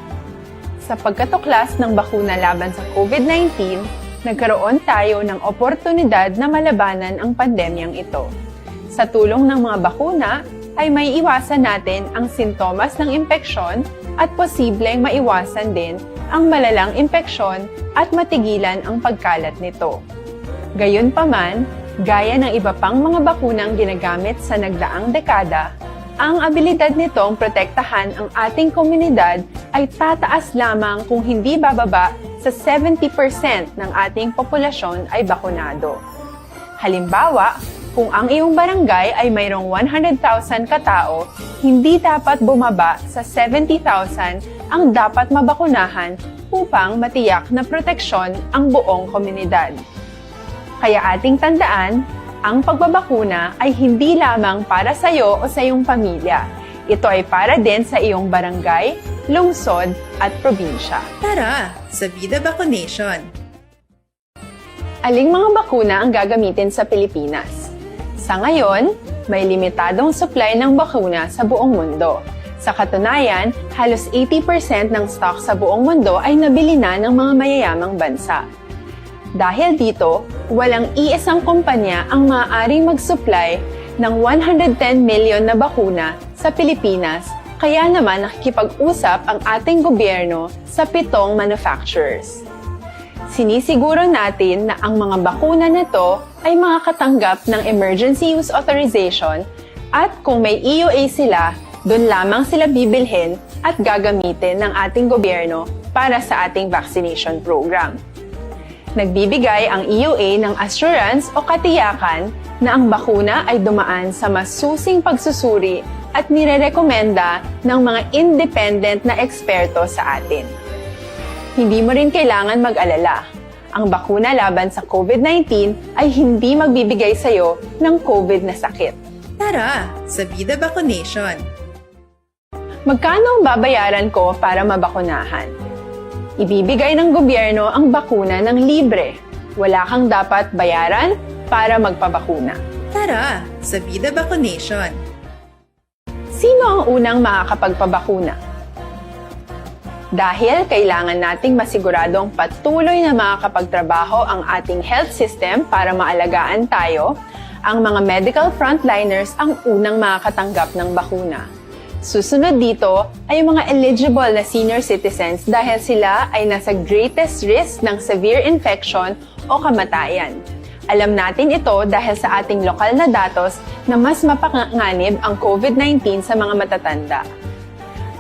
Sa pagkatuklas ng bakuna laban sa COVID nineteen, nagkaroon tayo ng oportunidad na malabanan ang pandemyang ito. Sa tulong ng mga bakuna, ay maiiwasan natin ang sintomas ng impeksyon at posibleng maiwasan din ang malalang impeksyon at matigilan ang pagkalat nito. Gayunpaman, gaya ng iba pang mga bakunang ginagamit sa nagdaang dekada, ang abilidad nitong protektahan ang ating komunidad ay tataas lamang kung hindi bababa sa seventy percent ng ating populasyon ay bakunado. Halimbawa, kung ang iyong barangay ay mayroong one hundred thousand ka tao, hindi dapat bumaba sa seventy thousand ang dapat mabakunahan upang matiyak na proteksyon ang buong komunidad. Kaya ating tandaan, ang pagbabakuna ay hindi lamang para sa iyo o sa iyong pamilya. Ito ay para din sa iyong barangay, lungsod, at probinsya. Tara, sa Vida Vaccination! Aling mga bakuna ang gagamitin sa Pilipinas? Sa ngayon, may limitadong supply ng bakuna sa buong mundo. Sa katunayan, halos eighty percent ng stock sa buong mundo ay nabili na ng mga mayayamang bansa. Dahil dito, walang iisang kumpanya ang maaaring mag-supply ng one hundred ten million na bakuna sa Pilipinas, kaya naman nakikipag-usap ang ating gobyerno sa pitong manufacturers. Sinisiguro natin na ang mga bakuna na to ay makakatanggap ng emergency use authorization at kung may E U A sila, doon lamang sila bibilhin at gagamitin ng ating gobyerno para sa ating vaccination program. Nagbibigay ang E U A ng assurance o katiyakan na ang bakuna ay dumaan sa masusing pagsusuri at nirerekomenda ng mga independent na eksperto sa atin. Hindi mo rin kailangan mag-alala. Ang bakuna laban sa COVID nineteen ay hindi magbibigay sa iyo ng COVID na sakit. Tara, sa Vida Vaccination! Magkano ang babayaran ko para mabakunahan? Ibibigay ng gobyerno ang bakuna ng libre. Wala kang dapat bayaran para magpabakuna. Tara sa Vida Vaccination! Sino ang unang makakapagpabakuna? Dahil kailangan nating masiguradong patuloy na makakapagtrabaho ang ating health system para maalagaan tayo, ang mga medical frontliners ang unang makakatanggap ng bakuna. Susunod dito ay yung mga eligible na senior citizens dahil sila ay nasa greatest risk ng severe infection o kamatayan. Alam natin ito dahil sa ating lokal na datos na mas mapanganib ang COVID nineteen sa mga matatanda.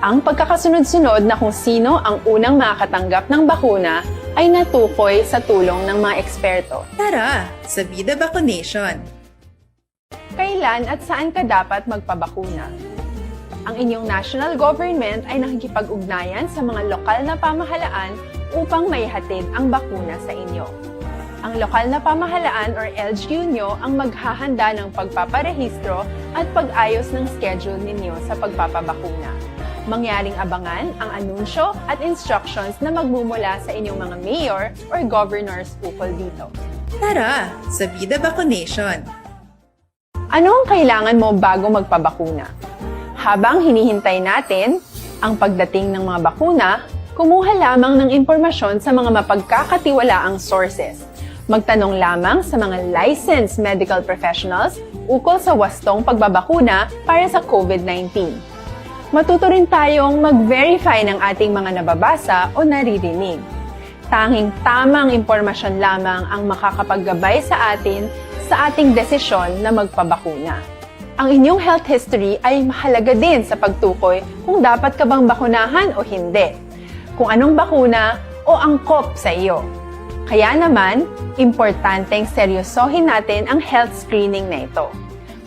Ang pagkakasunod-sunod na kung sino ang unang makakatanggap ng bakuna ay natukoy sa tulong ng mga eksperto. Tara sa Vida Vaccination! Kailan at saan ka dapat magpabakuna? Ang inyong national government ay nakikipag-ugnayan sa mga lokal na pamahalaan upang maihatid ang bakuna sa inyo. Ang lokal na pamahalaan or L G U nyo ang maghahanda ng pagpaparehistro at pag-ayos ng schedule ninyo sa pagpapabakuna. Mangyaring abangan ang anunsyo at instructions na magmumula sa inyong mga mayor or governors ukol dito. Tara sa Vida Vaccination! Ano ang kailangan mo bago magpabakuna? Habang hinihintay natin ang pagdating ng mga bakuna, kumuha lamang ng impormasyon sa mga mapagkakatiwalaang sources. Magtanong lamang sa mga licensed medical professionals ukol sa wastong pagbabakuna para sa COVID nineteen. Matuto rin tayong mag-verify ng ating mga nababasa o naririnig. Tanging tamang impormasyon lamang ang makakapaggabay sa atin sa ating desisyon na magpabakuna. Ang inyong health history ay mahalaga din sa pagtukoy kung dapat ka bang bakunahan o hindi, kung anong bakuna o angkop sa iyo. Kaya naman, importanteng seryosohin natin ang health screening na ito.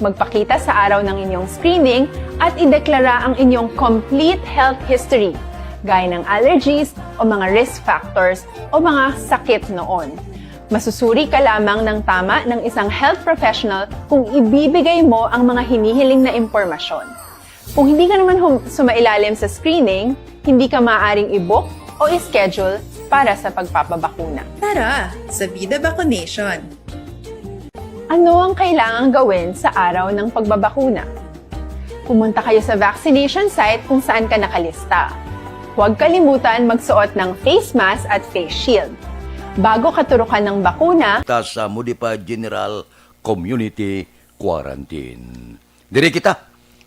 Magpakita sa araw ng inyong screening at ideklara ang inyong complete health history, gaya ng allergies o mga risk factors o mga sakit noon. Masusuri ka lamang ng tama ng isang health professional kung ibibigay mo ang mga hinihiling na impormasyon. Kung hindi ka naman hum- sumailalim sa screening, hindi ka maaaring i-book o i-schedule para sa pagpapabakuna. Tara sa Vida Vaccination! Ano ang kailangang gawin sa araw ng pagbabakuna? Pumunta kayo sa vaccination site kung saan ka nakalista. Huwag kalimutan magsuot ng face mask at face shield. Bago katurukan ng bakuna, Ta sa Modified General Community Quarantine. Diri kita.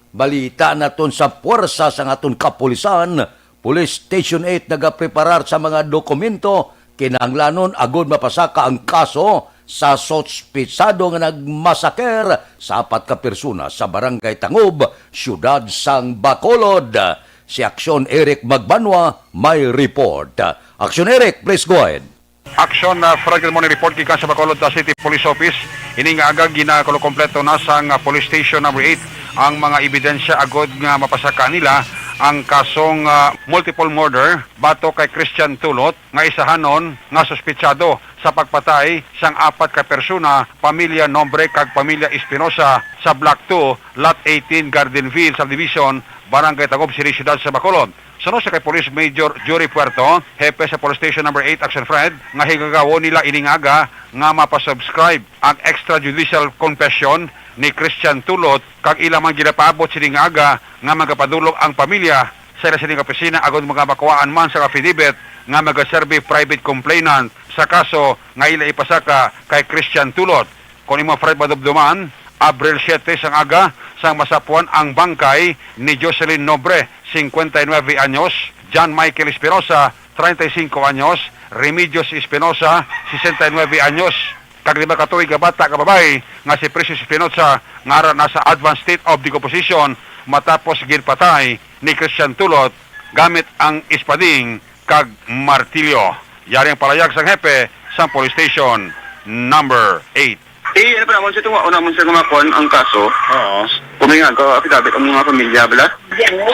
Balita naton sa puwersa sang aton kapulisan. Police Station eight nagapreparar sa mga dokumento kinahanglanon agud mapasaka ang kaso sa suspetsado nga nagmasaker sa apat ka persona sa Barangay Tangob, siyudad sang Bacolod. Si Aksyon Eric Magbanwa may report. Aksyon Eric, please go ahead. Action, uh, Fred, good morning. Report gikan sa Bacolod, uh, City Police Office. Ini nga aga, ginakulokompleto na sang, uh, Police Station Number eight ang mga ebidensya agod nga mapasaka nila ang kasong, uh, multiple murder batok kay Christian Tulot nga isahanon nga suspetsado sa pagpatay sang apat ka persona, pamilya Nombre kag pamilya Espinosa, sa Block two, Lot eighteen, Gardenville Subdivision, Barangay Tangob City, siyudad sa Bacolod. Suno sa kay Police Major Jory Puerto, hepe sa Police Station Number eight, Action Fred, nga higagawon nila ini nga aga nga mapasubscribe ang extrajudicial confession ni Christian Tulot, kag ila man ginapaabot sini nga aga nga magapadulong ang pamilya sa ila sini nga opisina agod nga makuhaan man sang affidavit nga magaserbi private complainant sa kaso nga ila ipasaka kay Christian Tulot. Kon imo, Fred, madumduman, Abril siete sang aga sang masapuan ang bangkay ni Jocelyn Nobre, cincuenta y nueve anyos, John Michael Espinosa, treinta y cinco anyos, Remedios Espinosa, sesenta y nueve anyos, kag lima ka tuig nga bata nga babayi nga si Precious Espinosa, nga ara na sa advanced state of decomposition matapos ginpatay ni Christian Tulot gamit ang espading kag martilyo. Yari ang palayag sang hepe sang Police Station Number eight. Eh, ano pa naman, sir, tunga, una man, sir, nga makuha ang kaso. Oo. Kung may nga, ka-, affidavit ang mga pamilya, bala?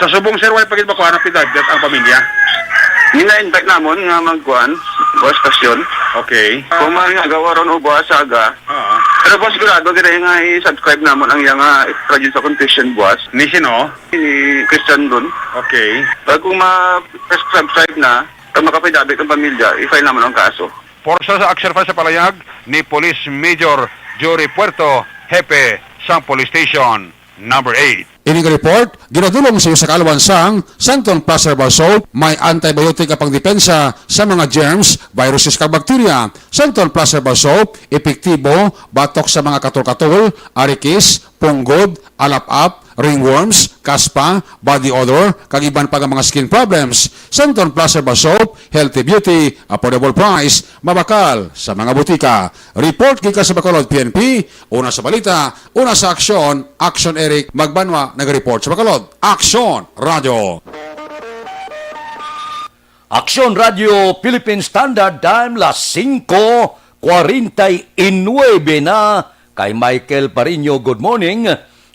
Sa subong, sir, wala pa gid makuha ang affidavit ang pamilya. Gina-invite namon nga magkuan, buwas stasyon. Okay. Kung may nga, gawa ron o buwas sa aga. Oo. Pero, boss, sigurado, dire nga i-subscribe namon ang iyang, ah, extrajudicial confession buwas. Ni sino? Ni Christian dun. Okay. Pag kung ma-subscribe na, Pag maka-affidavit ang pamilya, i-file naman ang kaso. Porsa sa Action File sa palayag ni Police Major Jory Puerto, hepe sang Police Station Number eight. Ini nga report ginadulong sa usa ka alwan sang Santon Plus Herbal Soap. May antibiotic nga pangdepensa sa mga germs, viruses, kag bakterya. Santon Plus Herbal Soap, epektibo batok sa mga katol-katol, arikis, punggod, alap-ap, ringworms, kaspa, body odor, kag iban pa nga mga skin problems. Santon Plus Herbal Soap, healthy beauty, affordable price, mabakal sa mga butika. Report gikan sa Bacolod P N P, una sa balita, una sa aksyon, Action Eric Magbanwa, nag-report sa Bacolod. Action Radio. Action Radio Philippine Standard Time, las singko kwarenta y nuebe na. Kay Michael Pariño, good morning.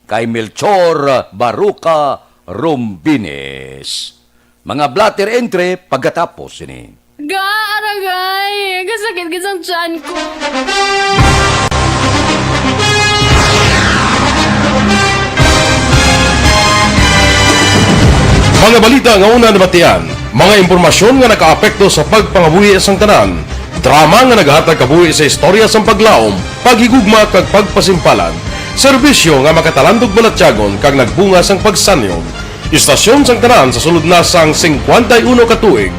Kay Melchor Baruca Rombines. Mga blotter entry pagkatapos sini. Ga, aragay! Kasakit gid sang tiyan ko. Mga balita nga una nabatian, mga impormasyon nga nakaapekto sa pagpangabuhi sang tanan, drama nga naghatag kabuhi sa istorya sang paglaom, paghigugma kag pagpasimpalan, serbisyo nga makatalandog balatyagon kag nagbunga sang pagsanyog. Istasyon sang tanan sa sulod na sang singkwenta y uno ka tuig.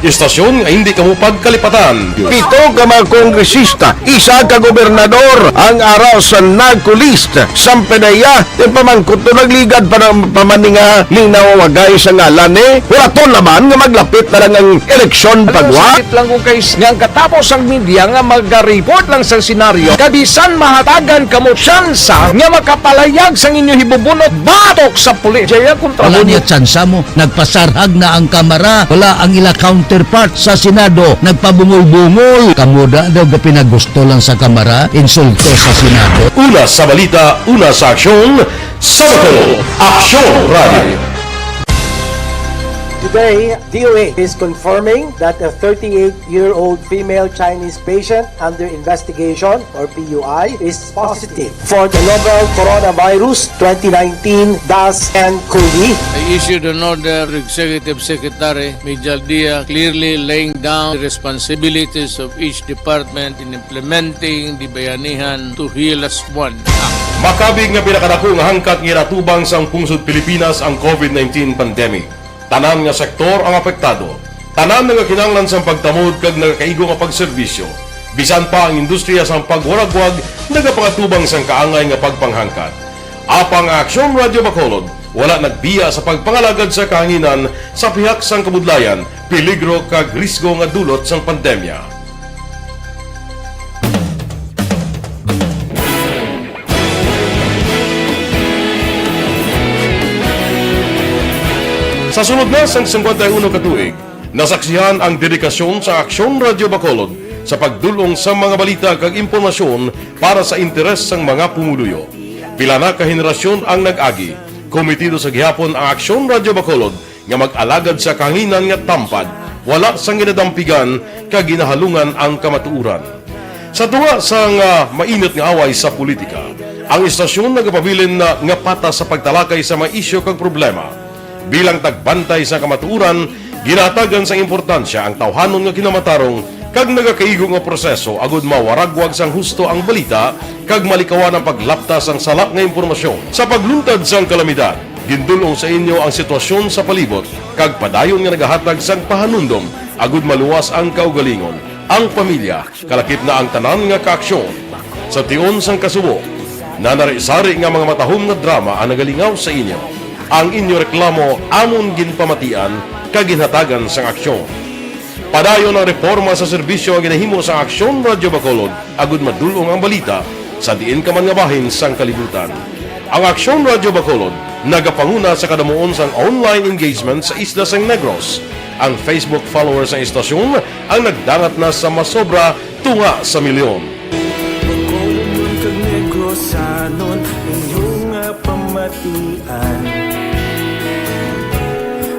Istasyon nga hindi kamo pagkalipatan. Pito ka mga kongresista, isa ka gobernador ang ara sa narco list sang PDEA. Ti pamangkot to, nagligad pa na, pa man ni nga linaw wagay sa ngalan ni. Wala to naman nga maglapit na lang ang eleksyon. Ano, pagwa. Sakit lang kung kay s-, nga ang katapos ang media nga maga-report lang sa senaryo, kabisan mahatagan kamo tsansa nga makapalayag sang inyo hibubunot batok sa pulis. Jaya kontra. Wala mo niya tsansa mo. Nagpasarhag na ang Kamara. Wala ang ila counterpart sa Senado. Nagpabungol-bungol. Kamo da daw gapinagusto lang sa Kamara, insulto sa Senado. Una sa balita, una sa aksyon, sa Bacolod, Aksyon Radio. Today, D O H is confirming that a thirty-eight-year-old female Chinese patient under investigation, or P U I, is positive for the novel coronavirus twenty nineteen dash N cov. I issued an order to Executive Secretary Mijal Dia, clearly laying down the responsibilities of each department in implementing the Bayanihan to Heal As One Act. Makabig nga pinakadako nga hangkat nga ginatubang sang pungsod Pilipinas ang covid nineteen pandemic. Tanan nga sektor ang apektado. Tanan nga kinahanglan sang pagtamod kag nagakaigo nga pagserbisyo. Bisan pa ang industriya sang pagwaragwag nagapangatubang sang kaangay nga pagpanghangkat. Apang ang Aksyon Radio Bacolod wala nagbiya sa pagpangalagad sa kahanginan sa pihak sang kabudlayan, peligro kag risgo nga dulot sang pandemya. Sa sulod na sang singkwenta y uno ka tuig, nasaksihan ang dedikasyon sa Aksyon Radio Bacolod sa pagdul-ong sa mga balita kag impormasyon para sa interes sang mga pumuluyo. Pila na ka henerasyon ang nag-agi. Komitido sa gihapon ang Aksyon Radio Bacolod nga mag-alagad sa kahanginan nga tampad, wala sang ginadampigan kag ginahalungan ang kamatuoran. Sa tunga sang, ah, mainit nga away sa politika, ang istasyon nagapabilin na nga patas sa pagtalakay sa mga isyu kag problema. Bilang tagbantay sa kamatuoran, ginahatagan sang importansya ang tawhanon nga kinamatarong kag nagakaigo nga proseso agud mawaragwag sang husto ang balita kag malikawan ang paglapta sang sala nga impormasyon. Sa pagluntad sang kalamidad, gindul-ong sa inyo ang sitwasyon sa palibot kag padayon nga nagahatag sang pahanumdom agud maluwas ang kaugalingon, ang pamilya, kalakip na ang tanan nga kaaksyon. Sa tion sang kasubo, nanari-sari nga mga matahom nga drama ang nagalingaw sa inyo. Ang inyo reklamo amon ginpamatian kag ginhatagan sang aksyon. Padayon ang reporma sa serbisyo nga ginahimo sang Aksyon Radio Bacolod agud madul-ong ang balita sa diin ka man nga bahin sang kalibutan. Ang Aksyon Radio Bacolod nagapanguna sa kadamuon sang online engagement sa isla sang Negros. Ang Facebook followers sang istasyon ang nagdangat na sa masobra tunga sa milyon. Bacolodnon kag Negrosanon, inyo nga pamatian.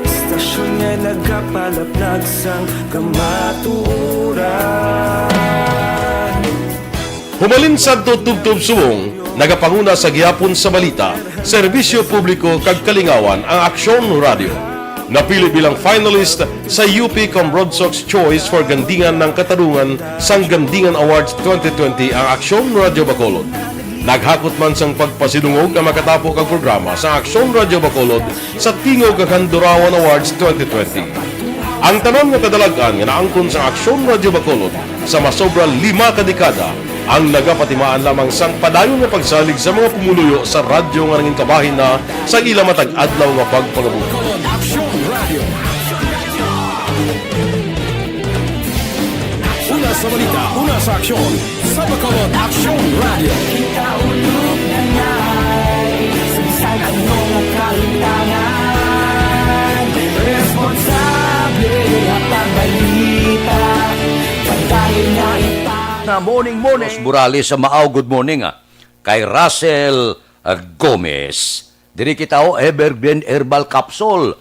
Istasyon nga nagapalaplag sang kamatuoran. Humalin sadto tubtob subong, nagapanguna sa gihapon sa balita, serbisyo publiko kag kalingawan ang Aksyon Radio. Napili bilang finalist sa U P Cambrodsoc's Choice for Gandingan ng Katarungan sang Gandingan Awards twenty twenty ang Aksyon Radyo Bacolod. Naghakot man sang pagpasidungog ang makatapo kag programa sa Aksyon Radyo Bacolod sa Tingog kag Handurawan Awards twenty twenty. Ang tanan nga kadalag-an nga naangkon sa Aksyon Radyo Bacolod sa masobra lima ka dekada ang nagapatimaan lamang sang padayon nga pagsalig sa mga pumuluyo sa radyo nga nangin kabahin na sa ila matag adlaw nga pagpangabuhi. Aksyon Radio. Una sa balita, una sa aksyon, sa Bacolod Aksyon Radio. Kaulog na ngay, sa bisan ano nga kalintangan, responsable at pagbalita, pagdali na ipag- Na morning, morning. Morning. Morales sa Maaw, good morning, ah. Kay Russell, ah, Gomez. Diri kita, oh, Evergreen Herbal Capsule.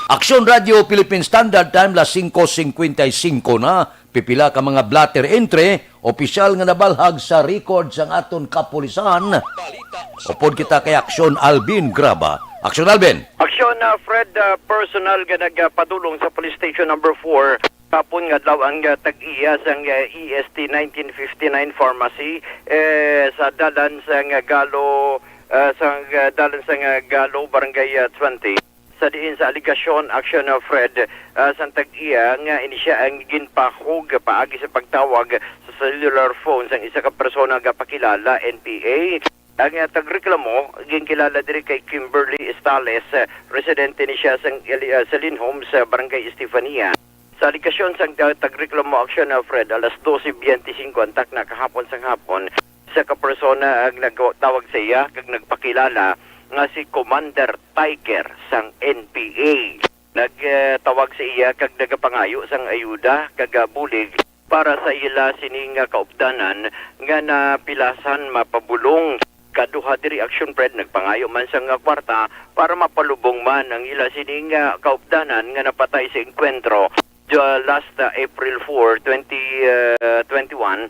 Aksyon Radio Philippine Standard Time, las singko singkwenta y singko na. Pipila ka mga blotter entry, opisyal nga nabalhag sa record sang aton kapulisan. Upod kita kay Aksyon Alvin Graba. Aksyon Alvin. Aksyon, ah, Fred, ah, personal nga nagpadulong sa Police Station Number Four, hapon nga adlaw ang, ah, tag-iya sang, ah, E S T nineteen fifty-nine Pharmacy, eh, sa dalan sang, ah, Galo, ah, sang, ah, dalan sang, ah, Galo, Barangay, ah, twenty. Sa diin sa alegasyon, Aksyon, ah, Fred, ah, sang tag-iya nga ini sia ang ginpahog paagi sa pagtawag sa cellular phone sang isa ka persona nga pakilala, N P A. Ang, ah, tagreklamo, ginkilala diri kay Kimberly Estales, ah, residente ni siya sang Eli-, ah, Celine Homes, sa Barangay Estefania. Sa alegasyon sang, ah, tagreklamo, Aksyon, ah, Fred, alas dose biyente singko ang takna kahapon sang hapon, isa ka persona ang nagtawag sa iya kag nagpakilala nga si Commander Tiger sang N P A. Nag, eh, tawag sa iya kag nagapangayo sang ayuda kag, ah, bulig para sa ila sining, ah, kaupdanan nga napilasan mapabulong. Kaduha diri, Aksyon, Fred, nagpangayo man sang, ah, kwarta para mapalubong man ang ila sining, ah, kaupdanan nga napatay sa engkwentro, ah, last, ah, April four, twenty, ah, twenty-one.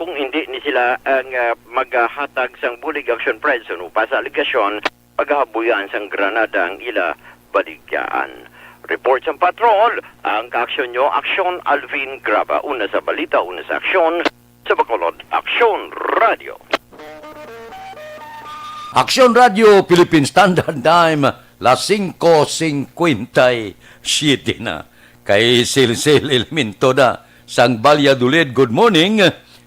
Kung hindi ni sila ang, ah, maghatag sang bulig, Aksyon, Fred, suno pa sa alegasyon, pagahabuyan sang granada ang ila baligyaan. Report sang patrol, ang kaaksyon nyo, Aksyon Alvin Graba. Una sa balita, una sa aksyon, sa Bacolod, Aksyon Radio. Aksyon Radio, Philippine Standard Time, las singko singkwenta y siyete na. Kay Silsil Elemento da sang Valladolid, good morning.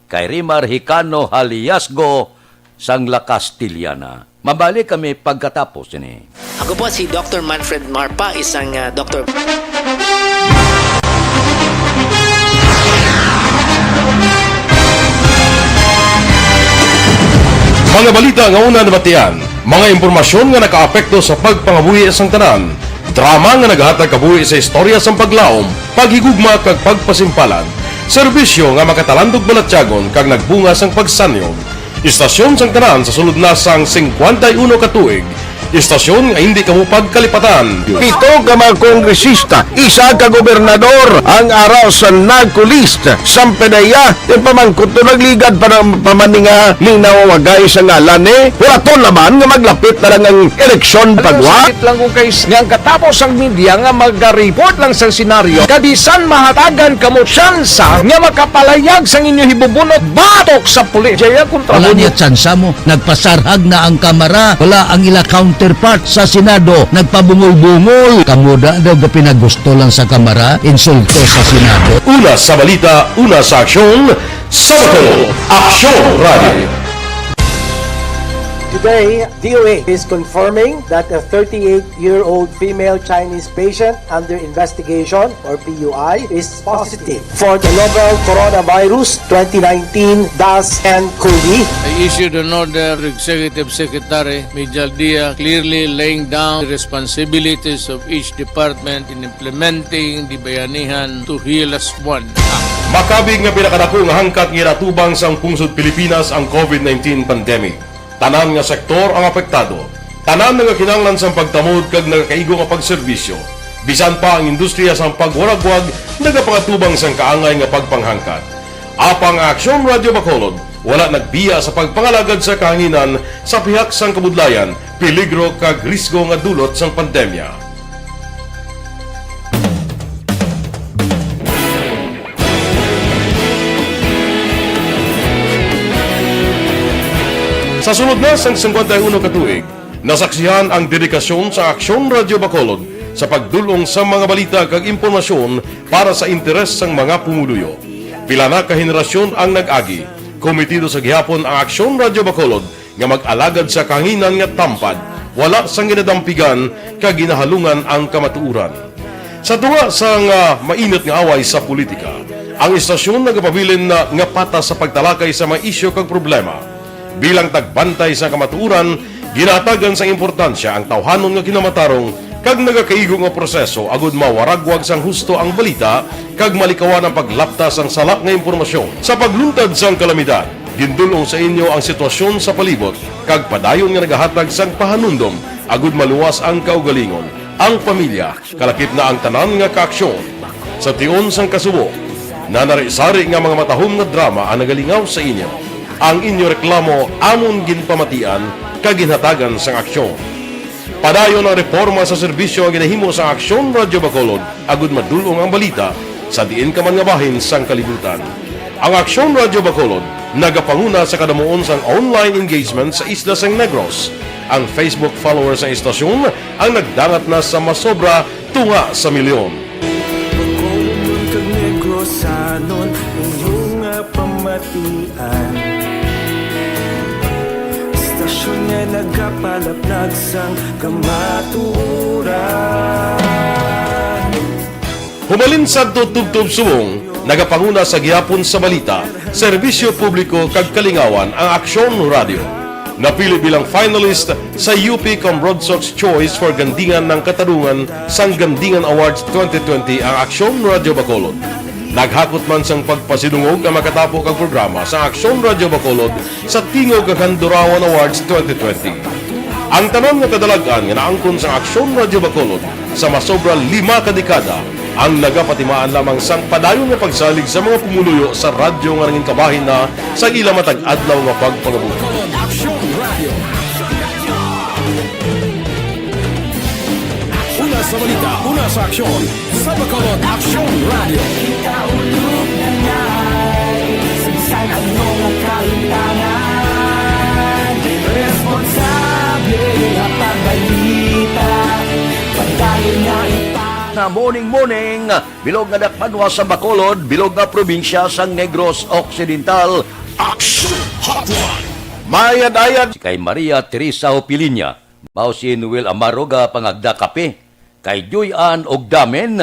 Kay Rimar Hicano Haliasgo sang La Castellana. Mabalik kami pagkatapos ini. Ako po si Doctor Manfred Marpa, isang, ah, doktor. Mga balita nga una nabatian, mga impormasyon nga nakaapekto sa pagpangabuhi sang tanan, drama nga naghatag kabuhi sa istorya sang paglaom, paghigugma kag pagpasimpalan, serbisyo nga makatalandog balatyagon kag nagbunga sang pagsanyog. Istasyon sang tanan sa sulod na sang singkwenta y uno ka tuig, Istasyon nga hindi kamo pagkalipatan. Pito ka mga kongresista, isa ka gobernador ang ara sa narco list. Sampedeya, yung pamangkot to nagligad pa ng pamaninga ni nawagay sa ngalan eh. Wala to naman nga maglapit na lang ang eleksyon pagwa. Sakit lang kung kay nga ang katapos ang media nga mag-report lang sa senaryo. Kabisan mahatagan kamo tsansa nga makapalayag sang inyo hibubunot batok sa pulis. Jaya kontra Wala mo. Niya tsansa mo. Nagpasarhag na ang kamara. Wala ang ila counterpart sa Senado. Nagpabungol-bungol. Kamo da daw ga pinagusto lang sa kamara. Insulto sa Senado. Una sa balita, una sa aksyon, sa Bacolod, Aksyon Radio. Today, D O A is confirming that a thirty-eight-year-old female Chinese patient under investigation, or P U I, is positive for the novel coronavirus twenty nineteen dash N cov. I issued an order to Executive Secretary Mijal Dia, clearly laying down the responsibilities of each department in implementing the Bayanihan to Heal As One Act. Makabig nga pinakadako nga hangkat nga ginatubang sang pungsod Pilipinas ang covid nineteen pandemic. Tanan nga sektor ang apektado. Tanan nga kinahanglan sang pagtamod kag nagakaigo nga pagserbisyo. Bisan pa ang industriya sang pagwaragwag nagapangatubang sang kaangay nga pagpanghangkat. Apang ang Aksyon Radio Bacolod wala nagbiya sa pagpangalagad sa kahanginan sa pihak sang kabudlayan, peligro kag risgo nga dulot sang pandemya. Sa sulod na sang singkwenta y uno ka tuig, nasaksihan ang dedikasyon sa Aksyon Radio Bacolod sa pagdul-ong sa mga balita kag impormasyon para sa interes sang mga pumuluyo. Pila na ka henerasyon ang nag-agi. Komitido sa gihapon ang Aksyon Radio Bacolod nga mag-alagad sa kahanginan nga tampad, wala sang ginadampigan kag ginahalungan ang kamatuoran. Sa tunga sang, ah, mainit nga away sa politika, ang istasyon nagapabilin na nga patas sa pagtalakay sa mga isyu kag problema. Bilang tagbantay sa kamatuoran, ginahatagan sang importansya ang tawhanon nga kinamatarong kag nagakaigo nga proseso agud mawaragwag sang husto ang balita kag malikawan ang paglapta sang sala nga impormasyon. Sa pagluntad sang kalamidad, gindul-ong sa inyo ang sitwasyon sa palibot kag padayon nga nagahatag sang pahanumdom agud maluwas ang kaugalingon, ang pamilya, kalakip na ang tanan nga kaaksyon. Sa tion sang kasubo, nanari-sari nga mga matahom nga drama ang nagalingaw sa inyo. Ang inyo reklamo amon ginpamatian kag ginhatagan sang aksyon. Padayon ang reporma sa serbisyo nga ginahimo sang Aksyon Radio Bacolod agud madul-ong ang balita sa diin ka man nga bahin sang kalibutan. Ang Aksyon Radio Bacolod nagapanguna sa kadamuon sang online engagement sa isla sang Negros. Ang Facebook followers sang istasyon ang nagdangat na sa masobra tunga sa milyon. Bacolodnon kag Negrosanon, inyo nga pamatian. Istasyon nga nagapalaplag sang kamatuoran. Humalin sadto tubtob subong, nagapanguna sa gihapon sa balita, serbisyo publiko kag kalingawan ang Aksyon Radio. Napili bilang finalist sa U P Cambrodsoc's Choice for Gandingan ng Katarungan sang Gandingan Awards twenty twenty ang Aksyon Radio Bacolod. Naghakot man sang pagpasidungog ang makatapo kag programa sa Aksyon Radio Bacolod sa Tingog kag Handurawan Awards twenty twenty. Ang tanan nga kadalag-an nga naangkon sang Aksyon Radio Bacolod sa masobra lima ka dekada ang nagapatimaan lamang sang padayon nga pagsalig sa mga pumuluyo sa radyo nga nangin kabahin na sa ila matag adlaw nga pagpangabuhi. Aksyon Radio. Una sa balita, una sa aksyon, sa Bacolod Aksyon Radio. Kita ulog na ngay, sa ano nga kalimtangan, responsable nga pagbalita, padayon nga ipa- Na morning, morning, bilog nga dakbanwa sa Bacolod, bilog nga probinsya sang Negros Occidental. Action Hotline. Mayad-ayad. Si kay Maria Teresa Hopiliña, Mao si Noel Amaroga Pangagda Kape, kay Joy Ann Ogdamen,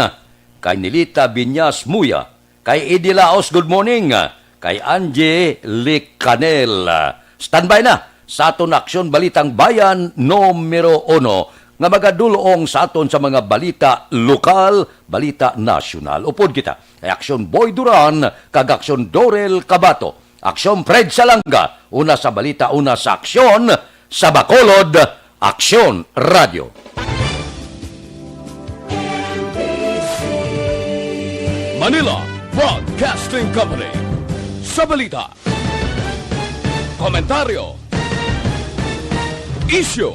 kay Nilita Binyas Muya, kay Eddie Laos, good morning, kay Angie Licanel. Standby na sa aton Aksyon Balitang Bayan numero uno nga magadulong sa aton sa mga balita lokal, balita nasyonal. Upod kita kay Aksyon Boy Duran kag Aksyon Dorel Cabato. Aksyon Fred Salanga, una sa balita, una sa aksyon, sa Bacolod, Aksyon Radio. Manila Broadcasting Company. Sa balita, komentaryo, isyu,